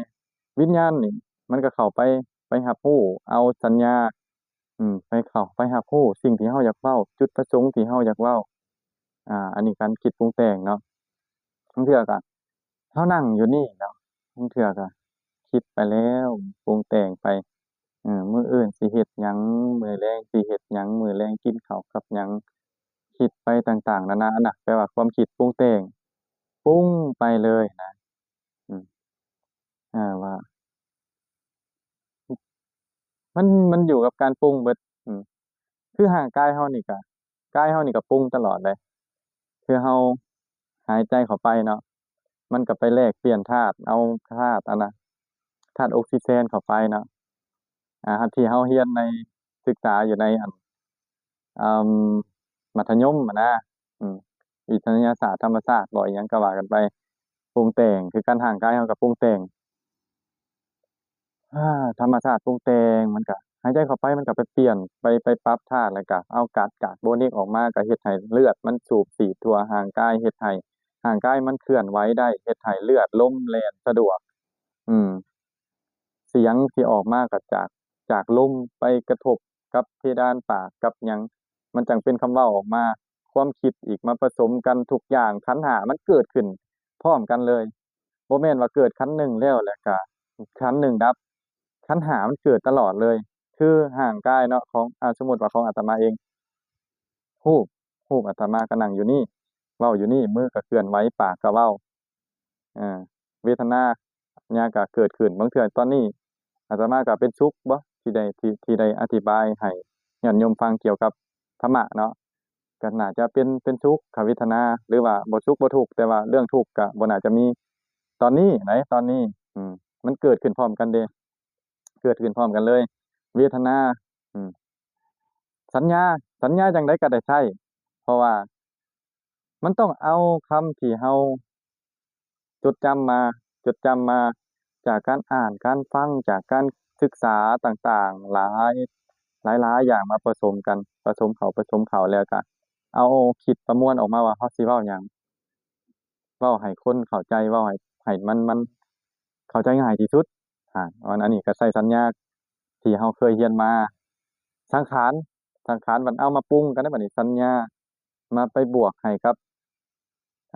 ວິນຍານນີ້ມັນກໍເຂົ້າໄປ ໄປຮັບຮູ້ເອົາສັນຍາ ອືມ ໄປເຂົ້າ ໄປຮັບຮູ້ສິ່ງທີ່ເຮົາຢາກເວົ້າ ຈຸດປະສົງທີ່ເຮົາຢາກເວົ້າ ອາ ອັນນີ້ການຄິດປຸງແຕ່ງເນາະ ບາງເທື່ອກໍ ເຮົານັ່ງຢູ່ນີ້ແລ້ວ ບາງເທື່ອກໍຄິດໄປແລ້ວ ປຸງແຕ່ງໄປ ເອີ ມື້ອື່ນຊິເຮັດຫຍັງ ມື້ແລງຊິເຮັດຫຍັງ ມື້ແລງກິນເຂົ້າກັບຫຍັງ ຄິດໄປຕ່າງໆນານານະ ແປວ່າຄວາມຄິດປຸງແຕ່ງ ປຸງໄປເລີຍນະ ອືມ ອາ ວ່າ ມັນ ມັນຢູ່ກັບການປຸງເບິດ. ອືມ ຄືຮ່າງກາຍເຮົານີ້ກະ ກາຍເຮົານີ້ກະປຸງຕະຫຼອດເດ້. ຄືເຮົາຫາຍໃຈເຂົ້າໄປເນາະ ມັນກະໄປແລກປ່ຽນທາດ ເອົາທາດອັນນະ ທາດອົກຊີເຈນເຂົ້າໄປເນາະ. ອ່າ ທີ່ເຮົາຮຽນໃນ ສຶກສາຢູ່ໃນອັນ ອືມ ມັດທະຍົມຫັ້ນນະ. ອືມ ວິທະຍາສາດທຳມະຊາດບໍ ອີ່ຫຍັງກະວ່າກັນໄປ ປຸງແຕ່ງ ຄືການຮ່າງກາຍເຮົາກະປຸງແຕ່ງ ອາ ທຳມະຊາດປຸງແຕ່ງ ມັນກະຫາຍໃຈເຂົ້າໄປ ມັນກະໄປປ່ຽນ ໄປ ໄປປັບທາດ ແລ້ວກະເອົາກາດ ກາກໂບນິກອອກມາ ກະເຮັດໃຫ້ເລືອດມັນສູບສີດທົ່ວຮ່າງກາຍ ເຮັດໃຫ້ຮ່າງກາຍມັນເຄື່ອນໄຫວໄດ້ ເຮັດໃຫ້ເລືອດລົມແລ່ນສະດວກ. ອືມ ສຽງທີ່ອອກມາກະຈາກ ຈາກລົມໄປກະທົບກັບເພດານປາກກັບຫຍັງ ມັນຈັ່ງເປັນຄຳເວົ້າອອກມາ. ຄວາມຄິດອີກມາປະສົມກັນ ທຸກຢ່າງ ຂັນຫ້າມັນເກີດຂຶ້ນພ້ອມກັນເລີຍ. ບໍ່ແມ່ນວ່າເກີດຂັນໜຶ່ງແລ້ວ ແລ້ວກະຂັນໜຶ່ງດັບ ຂັນຫ້າມັນເກີດຕະຫຼອດເລີຍ. ຄືຮ່າງກາຍເນາະ ຂອງ ອາ ສົມມຸດວ່າຂອງອາດຕະມາເອງ ຮູບ ຮູບອາດຕະມາກະນັ່ງຢູ່ນີ້ ເວົ້າຢູ່ນີ້ ມືກະເຄື່ອນໄຫວ ປາກກະເວົ້າ ອາ ເວທະນາ ສັນຍາກະເກີດຂຶ້ນ. ບາງເທື່ອຕອນນີ້ອາດຕະມາກະເປັນສຸກບໍ ທີ່ໄດ້ ທີ່ ທີ່ໄດ້ອະທິບາຍໃຫ້ຍາດໂຍມຟັງກ່ຽວກັບທຳມະເນາະ ກະໜ້າຈະເປັນ ເປັນສຸກຂະເວທະນາ ຫຼືວ່າບໍ່ສຸກບໍ່ທຸກ ແຕ່ວ່າເລື່ອງທຸກກະບໍ່ໜ້າຈະມີຕອນນີ້ໃດ໋ ຕອນນີ້. ອືມ ມັນເກີດຂຶ້ນພ້ອມກັນເດ ເກີດຂຶ້ນພ້ອມກັນເລີຍ ເວທະນາ. ອືມ ສັນຍາ ສັນຍາຈັ່ງໃດກະໄດ້ໃຊ້ ເພາະວ່າມັນຕ້ອງເອົາຄຳທີ່ເຮົາ ຈົດຈຳມາ ຈົດຈຳມາຈາກການອ່ານ ການຟັງ ຈາກການສຶກສາຕ່າງໆ ຫຼາຍ ຫຼາຍໆຢ່າງມາປະສົມກັນ ປະສົມເຂົ້າ ປະສົມເຂົ້າ ແລ້ວກະເອົາຄິດປະມວນອອກມາວ່າເຮົາຊິເວົ້າຫຍັງ ເວົ້າໃຫ້ຄົນເຂົ້າໃຈ ເວົ້າໃຫ້ ໃຫ້ມັນ ມັນເຂົ້າໃຈງ່າຍທີ່ສຸດ. ອາ ອັນ ອັນນີ້ກະໃຊ້ສັນຍາທີ່ເຮົາເຄີຍຮຽນມາ. ສັງຂານ ສັງຂານບັດເອົາມາປຸງກັນໄດ້ບັດນີ້ ສັນຍາມາໄປບວກໃຫ້ກັບ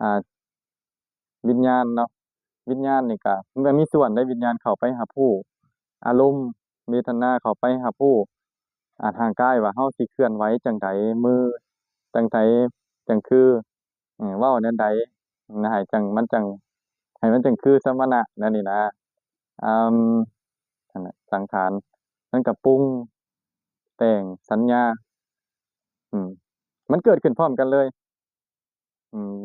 ອ່າ ວິນຍານເນາະ ວິນຍານນີ້ກະ ມັນກະມີສ່ວນໃດ໋ ວິນຍານເຂົ້າໄປຮັບຮູ້ອາລົມ ເວທະນາເຂົ້າໄປຮັບຮູ້ ອາ ຮ່າງກາຍວ່າເຮົາຊິເຄື່ອນໄຫວຈັ່ງໃດ ມືຈັ່ງໃດ ຈັ່ງຄື ເວົ້າແນວໃດ ໃຫ້ຈັ່ງ ມັນຈັ່ງ ໃຫ້ມັນຈັ່ງຄືສະມະນະແນວນີ້ນະ. ອາ ນັ້ນແຫຼະ ສັງຂານມັນກະປຸງແຕ່ງສັນຍາ ອືມ ມັນເກີດຂຶ້ນພ້ອມກັນເລີຍ. ອືມ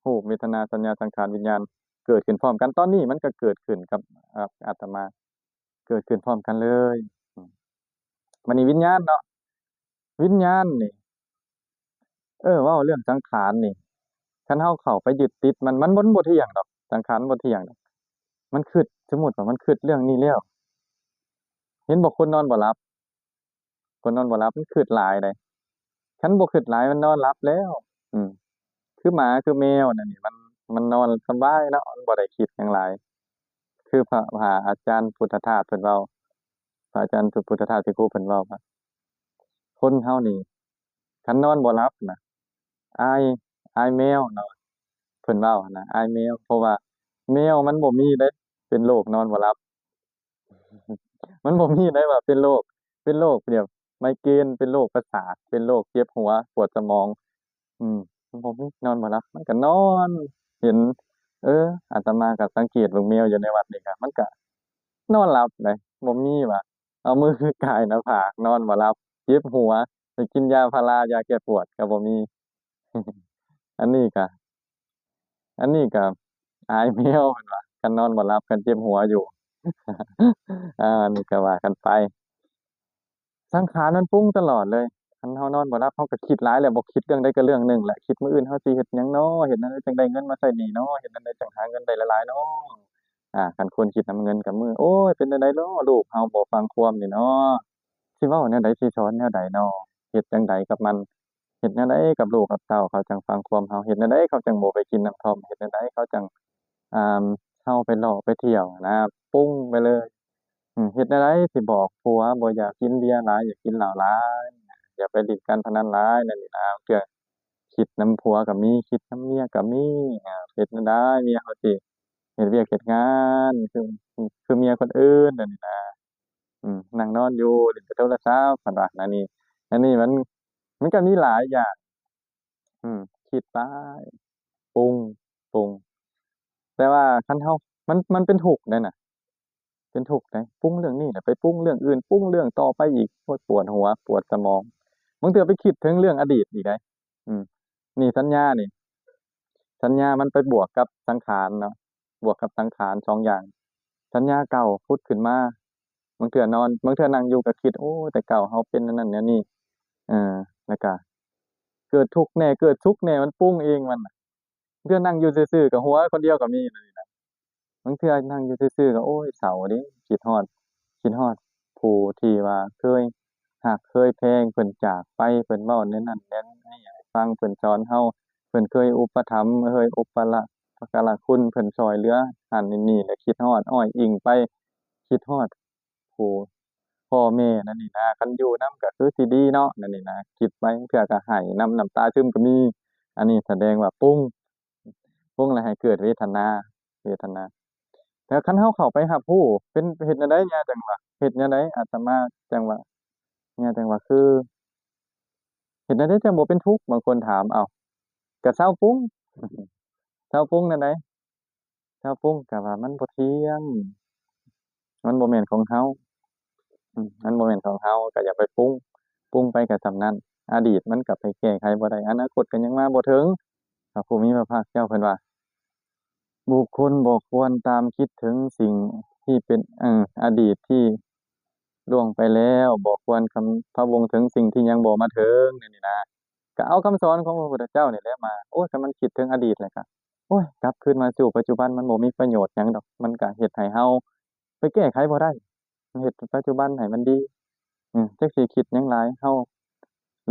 ຮູບ ເວທະນາ ສັນຍາ ສັງຂານ ວິນຍານ ເກີດຂຶ້ນພ້ອມກັນ ຕອນນີ້ມັນກະເກີດຂຶ້ນກັບ ອາ ອາດຕະມາ ເກີດຂຶ້ນພ້ອມກັນເລີຍ. ອືມ ບັດນີ້ວິນຍານເນາະ ວິນຍານນີ້ ເອີ ເວົ້າເລື່ອງສັງຂານນີ້ ຄັນເຮົາເຂົ້າໄປຍຶດຕິດມັນ ມັນ ມັນບໍ່ທ່ຽງດອກ ສັງຂານມັນບໍ່ທ່ຽງດອກ. ມັນຄິດ ສົມມຸດວ່າມັນຄິດເລື່ອງນີ້ແລ້ວ ເຫັນບໍ່ ຄົນນອນບໍ່ຫຼັບ ຄົນນອນບໍ່ຫຼັບມັນຄິດຫຼາຍເດ້ ຄັນບໍ່ຄິດຫຼາຍມັນນອນຫຼັບແລ້ວ. ອືມ ຄືໝາຄືແມວນັ້ນນີ້ ມັນ ມັນນອນສະບາຍເນາະ ມັນບໍ່ໄດ້ຄິດຫຍັງຫຼາຍ. ຄືພະ ພະອາຈານພຸດທະທາດເພິ່ນເວົ້າ ພະອາຈານພຸດທະທາດ ທີ່ຄູເພິ່ນເວົ້າວ່າ ຄົນເຮົານີ້ ຄັນນອນບໍ່ຫຼັບນະ ອາຍ ອາຍແມວເນາະ ເພິ່ນເວົ້າຫັ້ນນະ ອາຍແມວ ເພາະວ່າແມວມັນບໍ່ມີເດ້ ເປັນໂລກນອນບໍ່ຫຼັບ ມັນບໍ່ມີໄດ໋ວ່າເປັນໂລກ ເປັນໂລກແບບໄມເກນ ເປັນໂລກປະສາດ ເປັນໂລກເຈັບຫົວ ປວດສະໝອງ. ອືມ ມັນບໍ່ມີ ນອນບໍ່ຫຼັບ ມັນກະນອນ ເຫັນ ເອີ ອາດຕະມາກະສັງເກດເບິ່ງແມວຢູ່ໃນວັດນີ້ກະ ມັນກະນອນຫຼັບໄດ໋ ບໍ່ມີວ່າເອົາມືກາຍໜ້າຜາກ ນອນບໍ່ຫຼັບ ເຈັບຫົວ ໄປກິນຢາພາລາ ຢາແກ້ປວດກະບໍ່ມີ. ອັນນີ້ກະ ອັນນີ້ກະອາຍແມວ ເພິ່ນວ່າ ຄັນນອນບໍ່ຫຼັບ ຄັນເຈັບຫົວຢູ່. ອາ ອັນນີ້ກະວ່າກັນໄປ ສັງຂານມັນປຸງຕະຫຼອດເລີຍ. ຄັນເຮົານອນບໍ່ຫຼັບ ເຮົາກະຄິດຫຼາຍແຫຼະ ບໍ່ຄິດເລື່ອງໃດກະເລື່ອງໜຶ່ງແຫຼະ ຄິດມື້ອື່ນເຮົາຊິເຮັດຫຍັງນໍ ເຮັດແນວໃດຈັ່ງໄດ້ເງິນມາໃຊ້ໜີ້ນໍ ເຮັດແນວໃດຈັ່ງຫາເງິນໄດ້ຫຼາຍໆນໍ. ອາ ຄັນຄົນຄິດນຳເງິນກະມື ໂອ້ຍ ເປັນແນວໃດນໍ ລູກເຮົາບໍ່ຟັງຄວາມນີ້ນໍ ຊິເວົ້າແນວໃດ ຊິສອນແນວໃດນໍ ເຮັດຈັ່ງໃດກັບມັນ ເຮັດແນວໃດກັບລູກກັບເຕົ້າ ເຂົາຈັ່ງຟັງຄວາມເຮົາ ເຮັດແນວໃດເຂົາຈັ່ງບໍ່ໄປກິນນ້ຳທ່ອມ ເຮັດແນວໃດເຂົາຈັ່ງ ອ່າ ເຮົາໄປເລາະໄປທ່ຽວຫັ້ນນະ ປຸງໄປເລີຍ. ເຮັດແນວໃດຊິບອກຜົວບໍ່ຢາກກິນເບຍຫຼາຍ ຢ່າກິນເຫຼົ້າຫຼາຍ ຢ່າໄປຫຼິ້ນການພະນັນຫຼາຍ ແນວນີ້ນະ. ບາງເທື່ອຄິດນຳຜົວກະມີ ຄິດນຳເມຍກະມີ ເຮັດແນວໃດເມຍເຮົາຊິເຮັດວຽກເຮັດງານ ຄື ຄືເມຍຄົນອື່ນ ແນວນີ້ນະ. ອືມ ນັ່ງນອນຢູ່ຫຼິ້ນແຕ່ໂທລະສັບ ເພິ່ນວ່າ. ອັນນີ້ ອັນນີ້ມັນ ມັນກະມີຫຼາຍຢ່າງ ອືມ ຄິດໄປ ປຸງ ປຸງ ແຕ່ວ່າຄັນເຮົາ ມັນ ມັນເປັນທຸກເດ້ນະ ເປັ ປັນທຸກໄດ໋ ປຸງເລື່ອງນີ້ແລ້ວໄປປຸງເລື່ອງອື່ນ ປຸງເລື່ອງຕໍ່ໄປອີກ ໂອ້ຍ ປວດຫົວ ປວດສະໝອງ. ບາງເທື່ອໄປຄິດເຖິງເລື່ອງອະດີດອີກໄດ໋. ອືມ ນີ້ສັນຍານີ້ ສັນຍາມັນໄປບວກກັບສັງຂານເນາະ ບວກກັບສັງຂານສອງຢ່າງ. ສັນຍາເກົ່າຜຸດຂຶ້ນມາ ບາງເທື່ອນອນ ບາງເທື່ອນັ່ງຢູ່ກໍຄິດ ໂອ້ ແຕ່ເກົ່າເຮົາເປັນອັນນັ້ນແນວນີ້ ເອີ ແລ້ວກະເກີດທຸກແດ່ ເກີດສຸກແດ່ ມັນປຸງເອງມັນ. ບາງເທື່ອນັ່ງຢູ່ຊື່ໆ ກໍຫົວຄົນດຽວກໍມີແນວນີ້ນະ. ບາງເທື່ອນັ່ງຢູ່ຊື່ໆ ກໍ ໂອ້ຍ ເສົ້າເດ້ ຄິດຮອດ ຄິດຮອດຜູ້ທີ່ວ່າເຄີຍຮັກເຄີຍແພງ ເພິ່ນຈາກໄປ ເພິ່ນເວົ້າແນວນັ້ນແນວນີ້ໃຫ້ຟັງ ເພິ່ນສອນເຮົາ ເພິ່ນເຄີຍອຸປະຖຳ ເຄີຍອຸປະລະ ປະກາລະຄຸນ ເພິ່ນຊ່ອຍເຫຼືອຫັ້ນນີ້ ແລ້ວຄິດຮອດອ້ອຍອີງໄປ ຄິດຮອດຜູ້ພໍ່ແມ່ນັ້ນນີ້ນາ ຄັນຢູ່ນຳກໍຄືຊິດີເນາະ ນັ້ນນີ້ນາ ຄິດໄປ ເທື່ອກໍໄຫ້ນຳ ນ້ຳຕາຊຶມກໍມີ. ອັນນີ້ສະແດງວ່າປຸງ ປຸງແລ້ວໃຫ້ເກີດເວທະນາ ເວທະນາ. ແຕ່ຄັນເຮົາເຂົ້າໄປຮັບຮູ້ ເປັນ ເຮັດແນວໃດຍາຈັ່ງວ່າ ເຮັດແນວໃດອາດຕະມາຈັ່ງວ່າ ຍາຈັ່ງວ່າ ຄື ເຮັດແນວໃດຈັ່ງບໍ່ເປັນທຸກ? ບາງຄົນຖາມ ເອົ້າ ກະເຊົາປຸງ ເຊົາປຸງແນວໃດ? ເຊົາປຸງ ກະວ່າມັນບໍ່ທ່ຽງ ມັນບໍ່ແມ່ນຂອງເຮົາ ອືມ ມັນບໍ່ແມ່ນຂອງເຮົາ ກະຢ່າໄປປຸງ ປຸງໄປກະສ່ຳນັ້ນ. ອະດີດມັນກະໄປແກ້ໄຂບໍ່ໄດ້ ອະນາຄົດກະຍັງມາບໍ່ເຖິງ. ພະຜູ້ມີພະພາກເຈົ້າເພິ່ນວ່າ ບຸກຄົນບໍ່ຄວນຕາມຄິດເຖິງສິ່ງທີ່ເປັນ ເອີ ອະດີດທີ່ລ່ວງໄປແລ້ວ ບໍ່ຄວນຄຳພະວົງເຖິງສິ່ງທີ່ຍັງບໍ່ມາເຖິງ ແນວນີ້ນະ. ກະເອົາຄຳສອນຂອງພະພຸດທະເຈົ້ານີ້ແຫຼະມາ ໂອ້ຍ ຄັນມັນຄິດເຖິງອະດີດແລ້ວກະ ໂອ້ຍ ກັບຄືນມາສູ່ປັດຈຸບັນ ມັນບໍ່ມີປະໂຫຍດຫຍັງດອກ ມັນກະເຮັດໃຫ້ເຮົາໄປແກ້ໄຂບໍ່ໄດ້ ເຮັດປັດຈຸບັນໃຫ້ມັນດີ ອືມ ຈັກຊິຄິດຫຍັງຫຼາຍ ເຮົາ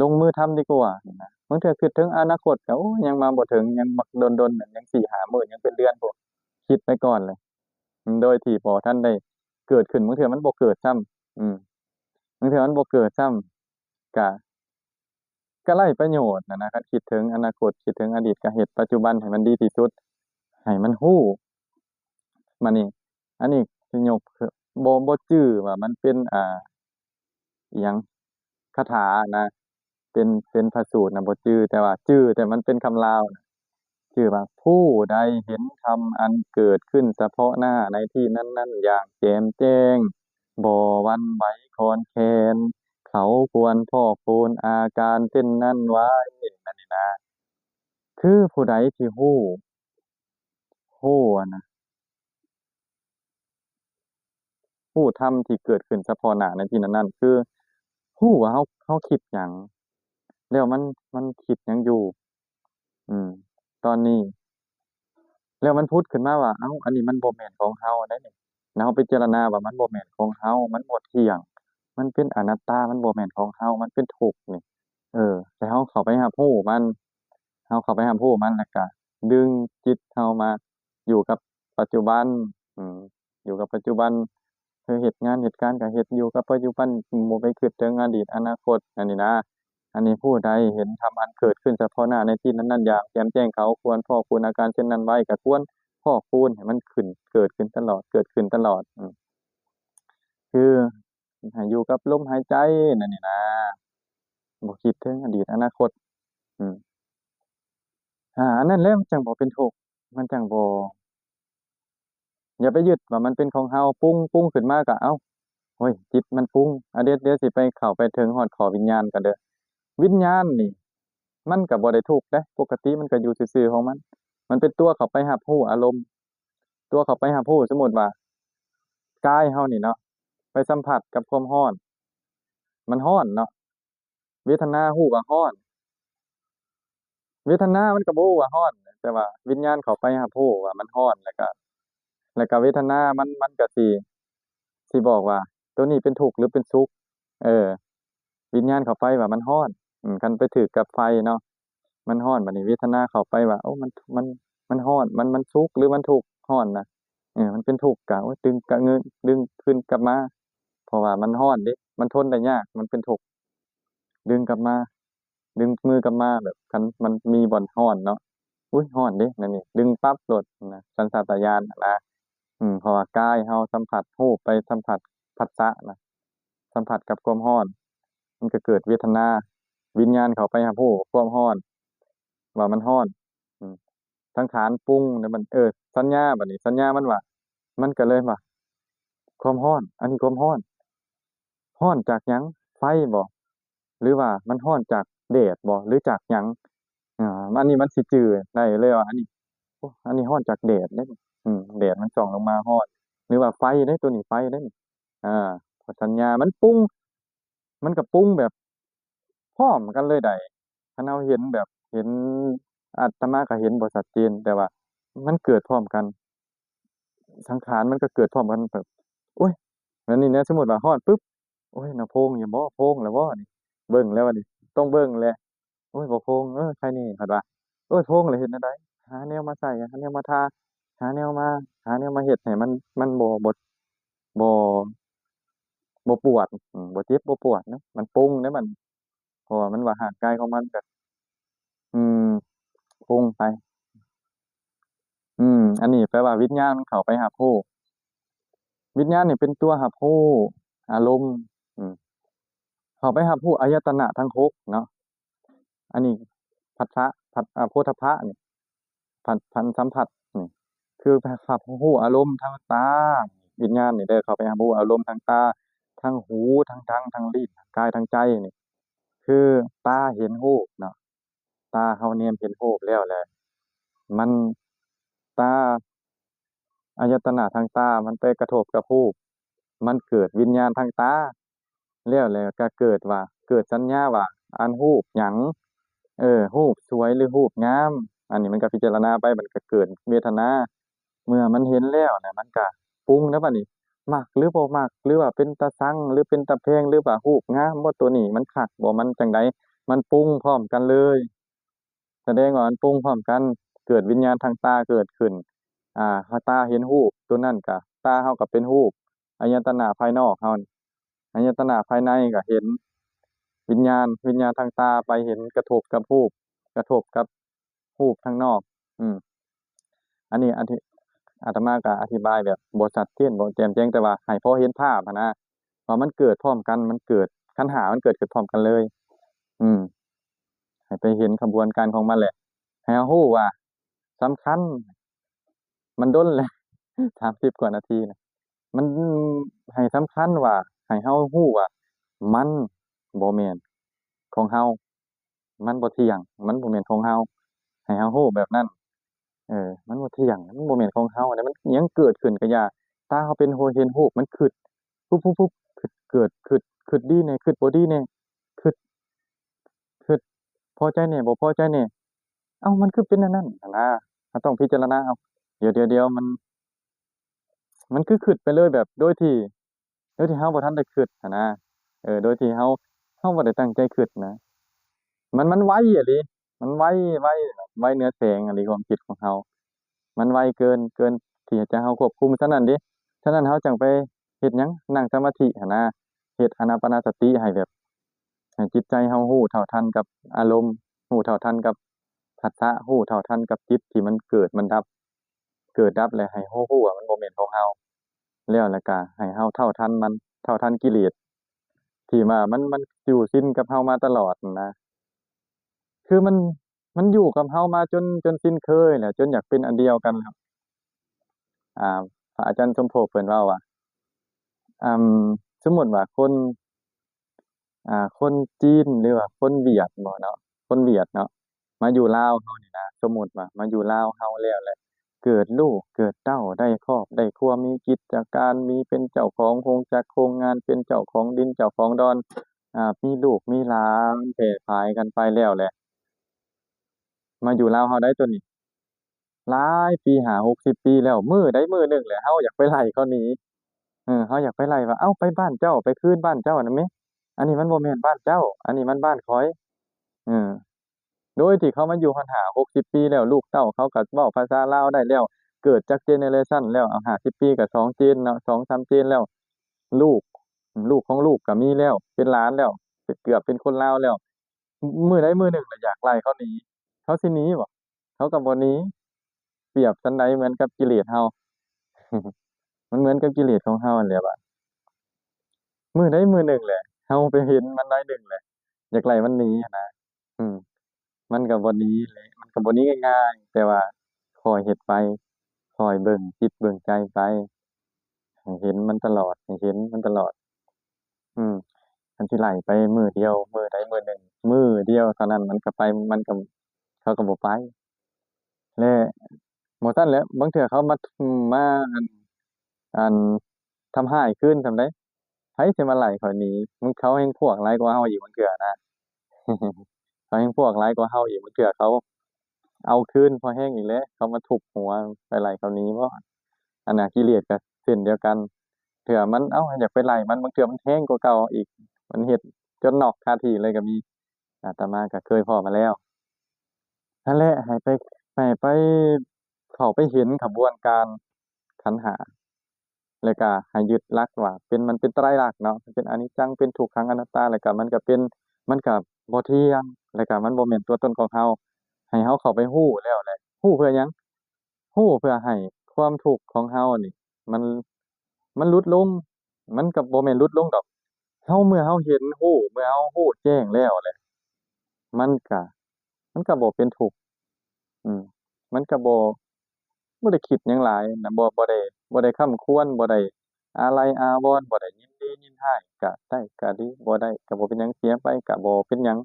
ລົງມືທຳດີກວ່າ ນີ້ນະ. ບາງເທື່ອຄິດເຖິງອະນາຄົດກະ ໂອ້ຍ ຍັງມາບໍ່ເຖິງ ຍັງບັກດົນໆ ຍັງສີ່ຫ້າມື້ ຍັງເປັນເດືອນພຸ້ນ ຄິດໄປກ່ອນເລີຍ ໂດຍທີ່ບໍ່ທັນໄດ້ເກີດຂຶ້ນ ບາງເທື່ອມັນບໍ່ເກີດຊ້ຳ ອືມ ບາງເທື່ອມັນບໍ່ເກີດຊ້ຳ ກະ ກະໄຮ້ປະໂຫຍດຫັ້ນນະ. ຄັນຄິດເຖິງອະນາຄົດ ຄິດເຖິງອະດີດ ກະເຮັດປັດຈຸບັນໃຫ້ມັນດີທີ່ສຸດ ໃຫ້ມັນຮູ້. ບາດນີ້ ອັນນີ້ຊິຍົກ ບໍ່ ບໍ່ຈື່ວ່າມັນເປັນ ອ່າ ອີ່ຫຍັງ ຄາຖານະ ເປັນ ເປັນພະສູດນະ ບໍ່ຈື່ ແຕ່ວ່າຈື່ ແຕ່ມັນເປັນຄຳລາວນະ ຊື່ວ່າ ຜູ້ใดเห็นธรรมอันเกิดขึ้นเฉพาะหน้าในที่นั้นๆ อย่างแจ่มแจ้ง บ่หวั่นไหวคลอนแคลน เขาควรพอกพูนอาการเช่นนั้นไว้ นั่นนี่นะ คือผู้ใดที่ฮู้ ฮู้อันนะ ฮู้ธรรมที่เกิดขึ้นเฉพาะหน้าในที่นั้นๆ คือฮู้ว่าเฮา เฮาคิดหยัง แล้วมัน มันคิดหยังอยู่ อืม ตอนนี้ แล้วมันผุดขึ้นมาว่า เอ้า อันนี้มันบ่แม่นของเฮาเด้นี่ แล้วเฮาพิจารณาว่ามันบ่แม่นของเฮา มันบ่เที่ยง มันเป็นอนัตตา มันบ่แม่นของเฮา มันเป็นทุกข์นี่ เออ แล้วเฮาเข้าไปรับรู้มัน เฮาเข้าไปรับรู้มัน แล้วก็ดึงจิตเฮามาอยู่กับปัจจุบัน อืม อยู่กับปัจจุบัน คือเฮ็ดงานเฮ็ดการก็เฮ็ดอยู่กับปัจจุบัน บ่ไปคิดถึงอดีตอนาคต อันนี้นะ อันนี้ผู้ใดเห็นธรรมอันเกิดขึ้นเฉพาะหน้าในที่นั้นๆ อย่างแจ่มแจ้ง เขาควรพอกพูนอาการเช่นนั้นไว้ ก็ควรพอกพูนให้มันขึ้น เกิดขึ้นตลอด เกิดขึ้นตลอด อืม คือให้อยู่กับลมหายใจนั่นนี่นะ บ่คิดถึงอดีตอนาคต อืม อ่า อันนั้นแหละมันจั่งบ่เป็นทุกข์ มันจั่งบ่ อย่าไปยึดว่ามันเป็นของเฮา ปรุง ปรุงขึ้นมาก็ เอ้า โอ้ย จิตมันปรุง อ่ะ เดี๋ยว เดี๋ยวสิไปเข้าไปถึงฮอดข้อวิญญาณก่อนเด้อ วิญญาณนี่ มันก็บ่ได้ทุกข์เด้ ปกติมันก็อยู่ซื่อๆ ของมัน มันเป็นตัวเข้าไปรับรู้อารมณ์ ตัวเข้าไปรับรู้ สมมุติว่ากายเฮานี่เนาะ ไปสัมผัสกับความร้อน มันร้อนเนาะ เวทนาฮู้ว่าร้อน เวทนามันก็บ่ฮู้ว่าร้อน แต่ว่าวิญญาณเข้าไปรับรู้ว่ามันร้อน แล้วก็ แล้วก็เวทนามัน มันก็สิ สิบอกว่า โตนี้เป็นทุกข์หรือเป็นสุข เออ วิญญาณเข้าไปว่ามันร้อน อืม คันไปถืกกับไฟเนาะ มันร้อน บัดนี้เวทนาเข้าไปว่า โอ้ มัน มัน มันร้อน มัน มันสุขหรือมันทุกข์ ร้อนนะ เออ มันเป็นทุกข์ ก็ โอ้ย ดึงกะงึ ดึงคืนกลับมา เพราะว่ามันร้อนเด้ มันทนได้ยาก มันเป็นทุกข์ ดึงกลับมา ดึงมือกลับมา แบบคันมันมีบ่อนร้อนเนาะ อุ๊ย ร้อนเด้ นั่นนี่ ดึงปั๊บโลดนะ สัญชาตญาณหั้นนะ อืม เพราะว่ากายเฮาสัมผัส ฮู้ไปสัมผัสผัสสะนะ สัมผัสกับความร้อน มันก็เกิดเวทนา วิญญาณเข้าไปรับรู้ความร้อน ว่ามันร้อน อืม สังขารปรุงแล้วมัน เออ สัญญา บัดนี้สัญญามันว่า มันก็เลยว่า ຄວາມຮ້ອນ ອັນນີ້ຄວາມຮ້ອນ ຮ້ອນຈາກຫຍັງ? ໄຟບໍ? ຫຼືວ່າມັນຮ້ອນຈາກແດດບໍ? ຫຼືຈາກຫຍັງ? ອາ ອັນນີ້ມັນຊິຈື່ໄດ້ເລີຍວ່າ ອັນນີ້ ໂອ້ ອັນນີ້ຮ້ອນຈາກແດດເດ້ ອືມ ແດດມັນສ່ອງລົງມາຮ້ອນ ຫຼືວ່າໄຟເດ້ ໂຕນີ້ໄຟເດ້ ອາ ເພາະສັນຍາມັນປຸງ ມັນກະປຸງແບບ ພ້ອມກັນເລີຍໃດ໋ ຄັນເຮົາເຫັນແບບ ເຫັນ ອາດຕະມາກະເຫັນບໍ່ຊັດເຈນ ແຕ່ວ່າມັນເກີດພ້ອມກັນ ສັງຂານມັນກະເກີດພ້ອມກັນ ແບບ ໂອ້ຍ ແບບນີ້ນະ ສົມມຸດວ່າຮ້ອນປຶບ ໂອ້ຍ ໜ້າໂພງຢູ່ບໍ? ໂພງແລ້ວບໍນີ້? ເບິ່ງແລ້ວບັດນີ້ ຕ້ອງເບິ່ງແຫຼະ ໂອ້ຍ ບໍ່ໂພງ ເອີ ໄຄນີ້ ເພິ່ນວ່າ ໂອ້ຍ ໂພງແລ້ວເຮັດແນວໃດ? ຫາແນວມາໃສ່ ຫາແນວມາທາ ຫາແນວມາ ຫາແນວມາເຮັດໃຫ້ມັນ ມັນບໍ່ ບໍ່ ບໍ່ ບໍ່ປວດ ອືມ ບໍ່ເຈັບບໍ່ປວດເນາະ ມັນປຸງເດ້ມັນ ເພາະວ່າມັນວ່າຮ່າງກາຍຂອງມັນກະ ອືມ ປຸງໄປ ອືມ ອັນນີ້ແປວ່າວິນຍານມັນເຂົ້າໄປຮັບຮູ້ ວິນຍານນີ້ເປັນຕົວຮັບຮູ້ອາລົມ ອືມ ເຂົ້າໄປຮັບຮູ້ອາຍະຕະນະທັງຫົກເນາະ ອັນນີ້ພັດສະ ພັດ ອາ ໂພທະພະນີ້ ພັດ ພັນສຳຜັດນີ້ ຄືໄປຮັບຮູ້ອາລົມທາງຕາ ວິນຍານນີ້ເດີ ເຂົ້າໄປຮັບຮູ້ອາລົມທາງຕາ ທາງຫູ ທາງທັງ ທາງລີ້ນ ທາງກາຍ ທາງໃຈນີ້ ຄືຕາເຫັນຮູບເນາະ ຕາເຮົາແນມເຫັນຮູບແລ້ວແຫຼະ ມັນ ຕາ ອາຍະຕະນະທາງຕາມັນໄປກະທົບກັບຮູບ ມັນເກີດວິນຍານທາງຕາ ແລ້ວ ແລ້ວກະເກີດວ່າ ເກີດສັນຍາວ່າ ອັນຮູບຫຍັງ ເອີ ຮູບສວຍ ຫຼື ຮູບງາມ ອັນນີ້ມັນກະພິຈາລະນາໄປ ມັນກະເກີດເວທະນາ ເມື່ອມັນເຫັນແລ້ວນະ ມັນກະປຸງແລ້ວບາດນີ້ ມັກ ຫຼື ບໍ່ມັກ ຫຼືວ່າເປັນຕາຊັງ ຫຼື ເປັນຕາແພງ ຫຼືວ່າຮູບງາມບໍ່ ໂຕນີ້ມັນຄັກບໍ່ ມັນຈັ່ງໃດ ມັນປຸງພ້ອມກັນເລີຍ ສະແດງວ່າມັນປຸງພ້ອມກັນ ເກີດວິນຍານທາງຕາເກີດຂຶ້ນ ອາ ເຮົາຕາເຫັນຮູບໂຕນັ້ນກະ ຕາເຮົາກະເປັນຮູບ ອາຍະຕະນະພາຍນອກເຮົານີ້ ອາຍະຕະນະພາຍໃນກະເຫັນວິນຍານ ວິນຍານທາງຕາໄປເຫັນກະທົບກັບຮູບ ກະທົບກັບຮູບທາງນອກ ອືມ ອັນນີ້ອາທິ ອາດຕະມາກະອະທິບາຍແບບບໍ່ຊັດເຈນ ບໍ່ແຈ່ມແຈ້ງ ແຕ່ວ່າໃຫ້ພໍເຫັນພາບຫັ້ນນະ ວ່າມັນເກີດພ້ອມກັນ ມັນເກີດ ຂັນຫ້າມັນເກີດຂຶ້ນພ້ອມກັນເລີຍ ອືມ ໃຫ້ໄປເຫັນຂະບວນການຂອງມັນແຫຼະ ໃຫ້ເຮົາຮູ້ວ່າສຳຄັນ ມັນດົນແຫຼະ ສາມສິບກວ່ານາທີນະ ມັນໃຫ້ສຳຄັນວ່າ ໃຫ້ເຮົາຮູ້ວ່າມັນບໍ່ແມ່ນຂອງເຮົາ ມັນບໍ່ທ່ຽງ ມັນບໍ່ແມ່ນຂອງເຮົາ ໃຫ້ເຮົາຮູ້ແບບນັ້ນ ເອີ ມັນບໍ່ທ່ຽງ ມັນບໍ່ແມ່ນຂອງເຮົາ ອັນໃດມັນຫຍັງເກີດຂຶ້ນກະຢ່າ ຕາເຮົາເປັນ ເຫັນຮູບ ມັນຄຶດ ປຸບໆໆ ຄຶດ ເກີດ ຄຶດ ຄຶດດີແດ່ ຄຶດບໍ່ດີແດ່ ຄຶດ ຄຶດພໍໃຈແດ່ ບໍ່ພໍໃຈແດ່ ເອົ້າ ມັນຄືເປັນແນວນັ້ນຫັ້ນນະ ເຮົາຕ້ອງພິຈາລະນາເອົາ ດຽວໆໆ ມັນ ມັນຄືຄຶດໄປເລີຍ ແບບໂດຍທີ່ ໂດຍທີ່ເຮົາບໍ່ທັນໄດ້ຄຶດຫັ້ນນະ ເອີ ໂດຍທີ່ເຮົາ ເຮົາບໍ່ໄດ້ຕັ້ງໃຈຄຶດນະ ມັນ ມັນໄວອີ່ຫຼີ ມັນໄວ ໄວ ໄວເໜືອແສງອີ່ຫຼີ ຄວາມຄິດຂອງເຮົາ ມັນໄວເກີນ ເກີນທີ່ຈະເຮົາຄວບຄຸມ ສະນັ້ນເດ ສະນັ້ນເຮົາຈັ່ງໄປເຮັດຫຍັງ ນັ່ງສະມາທິຫັ້ນນະ ເຮັດອານາປານະສະຕິໃຫ້ແບບ ໃຫ້ຈິດໃຈເຮົາຮູ້ເທົ່າທັນກັບອາລົມ ຮູ້ເທົ່າທັນກັບພັດສະ ຮູ້ເທົ່າທັນກັບຈິດທີ່ມັນເກີດມັນດັບ ເກີດດັບ ແລະ ໃຫ້ເຮົາຮູ້ວ່າມັນບໍ່ແມ່ນຂອງເຮົາ ແລ້ວ ແລ້ວກະໃຫ້ເຮົາເທົ່າທັນມັນ ເທົ່າທັນກິເລດ ທີ່ວ່າມັນ ມັນຢູ່ຊິນກັບເຮົາມາຕະຫຼອດຫັ້ນນະ ຄືມັນ ມັນຢູ່ກັບເຮົາມາຈົນ ຈົນຊິນເຄີຍແລ້ວ ຈົນຢາກເປັນອັນດຽວກັນແລ້ວ ອາ ພະອາຈານສົມໂພກເພິ່ນເວົ້າວ່າ ອາ ສົມມຸດວ່າຄົນ ອາ ຄົນຈີນ ຫຼືວ່າຄົນຫວຽດບໍເນາະ ຄົນຫວຽດເນາະ ມາຢູ່ລາວເຮົານີ້ນະ ສົມມຸດວ່າມາຢູ່ລາວເຮົາແລ້ວ ແລ້ວເກີດລູກເກີດເຕົ້າ ໄດ້ຄອບໄດ້ຄົວ ມີກິດຈະການ ມີເປັນເຈົ້າຂອງໂຮງຈັກໂຮງງານ ເປັນເຈົ້າຂອງດິນເຈົ້າຂອງດອນ ອາ ມີລູກມີຫຼານແຜ່ຜາຍກັນໄປແລ້ວແຫຼະ ມາຢູ່ລາວເຮົາໄດ້ໂຕນີ້ ຫຼາຍປີ ຫ້າຫົກສິບປີແລ້ວ ມື້ໃດມື້ໜຶ່ງແຫຼະ ເຮົາຢາກໄປໄລ່ເຂົາໜີ ເອີ ເຮົາຢາກໄປໄລ່ວ່າ ເອົ້າ ໄປບ້ານເຈົ້າ ໄປຄືນບ້ານເຈົ້າຫັ້ນແມ ອັນນີ້ມັນບໍ່ແມ່ນບ້ານເຈົ້າ ອັນນີ້ມັນບ້ານຂ້ອຍ ເອີ ໂດຍທີ່ເຂົາມາຢູ່ຮອດຫ້າຫົກສິບປີແລ້ວ ລູກເຕົ້າເຂົາກະເວົ້າພາສາລາວໄດ້ແລ້ວ ເກີດຈັກເຈເນເຣຊັນແລ້ວ ເອົາ ຫ້າສິບປີກະສອງເຈນເນາະ ສອງສາມເຈນແລ້ວ ລູກ ລູກຂອງລູກກະມີແລ້ວ ເປັນຫຼານແລ້ວ ເປັນ ເກືອບເປັນຄົນລາວແລ້ວ ມື້ໃດມື້ໜຶ່ງລະຢາກໄລ່ເຂົາໜີ ເຂົາຊິໜີບໍ? ເຂົາກະບໍ່ໜີ ປຽບສ່ຳໃດເໝືອນກັບກິເລດເຮົາ ມັນເໝືອນກັບກິເລດຂອງເຮົາຫັ້ນແຫຼະວ່າ ມື້ໃດມື້ໜຶ່ງແຫຼະ ເຮົາໄປເຫັນມັນໜ້ອຍໜຶ່ງແຫຼະ ຢາກໄລ່ມັນໜີຫັ້ນນະ ອືມ ມັນກະບໍ່ໜີແຫຼະ ມັນກະບໍ່ໜີງ່າຍໆ ແຕ່ວ່າຄ່ອຍເຮັດໄປ ຄ່ອຍເບິ່ງຈິດເບິ່ງໃຈໄປ ໃຫ້ເຫັນມັນຕະຫຼອດ ໃຫ້ເຫັນມັນຕະຫຼອດ. ອືມ ຄັນຊິໄລ່ໄປມື້ດຽວ ມື້ໃດມື້ໜຶ່ງ ມື້ດຽວເທົ່ານັ້ນ ມັນກໍໄປ ມັນກໍ ເຂົາກໍບໍ່ໄປ ແລະ ບໍ່ຊັ້ນແຫຼະ ບາງເທື່ອເຂົາມາ ມາ ອັນ ອັນ ທຳຮ້າຍຄືນສ່ຳໃດ ໃຜຊິມາໄລ່ຂ້ອຍໜີ? ມັນ ເຂົາແຮ່ງພວກຫຼາຍກວ່າເຮົາອີກບາງເທື່ອນະ ເຂົາແຮ່ງພວກຫຼາຍກວ່າເຮົາອີກ ບາງເທື່ອເຂົາເອົາຄືນພໍແຮງອີກແຫຼະ ເຂົາມາທຸບຫົວ ໄປໄລ່ເຂົາໜີບໍ? ອັນນ່າ ກິເລດກໍເຊັ່ນດຽວກັນ ເທື່ອມັນ ເອົ້າ ຢາກໄປໄລ່ມັນ ບາງເທື່ອມັນແຮງກວ່າເກົ່າອີກ ມັນເຮັດຈົນນອກຄາທີ່ເລີຍກໍມີ. ອາດຕະມາກໍເຄີຍພໍ້ມາແລ້ວ ຫັ້ນແຫຼະ ໃຫ້ໄປ ໃຫ້ໄປ ເຂົ້າໄປເຫັນຂະບວນການຂັນຫ້າ ແລ້ວກະໃຫ້ຍຶດຫຼັກວ່າເປັນ ມັນເປັນໄຕລັກເນາະ ເປັນອະນິດຈັງ ເປັນທຸກຂັງອະນັດຕາ ແລ້ວກະມັນກະເປັນ ມັນກະບໍ່ທ່ຽງ ແລ້ວກະມັນບໍ່ແມ່ນຕົວຕົນຂອງເຮົາ ໃຫ້ເຮົາເຂົ້າໄປຮູ້ແລ້ວແຫຼະ ຮູ້ເພື່ອຫຍັງ? ຮູ້ເພື່ອໃຫ້ຄວາມທຸກຂອງເຮົານີ້ ມັນ ມັນຫຼຸດລົງ ມັນກໍບໍ່ແມ່ນຫຼຸດລົງດອກ ເຮົາ ເມື່ອເຮົາເຫັນຮູ້ ເມື່ອເຮົາຮູ້ແຈ້ງແລ້ວແຫຼະ ມັນກະ ມັນກະບໍ່ເປັນທຸກ ອືມ ມັນກະບໍ່ ບໍ່ໄດ້ຄິດຫຍັງຫຼາຍນະ ບໍ່ ບໍ່ໄດ້ ບໍ່ໄດ້ຄຳຄວນ ບໍ່ໄດ້ອາໄລອາວອນ ບໍ່ໄດ້ຍິນດີຍິນຮ້າຍ ກະໄດ້ກະດີ ບໍ່ໄດ້ກະບໍ່ເປັນຫຍັງ ເສຍໄປກະບໍ່ເປັນຫຍັງ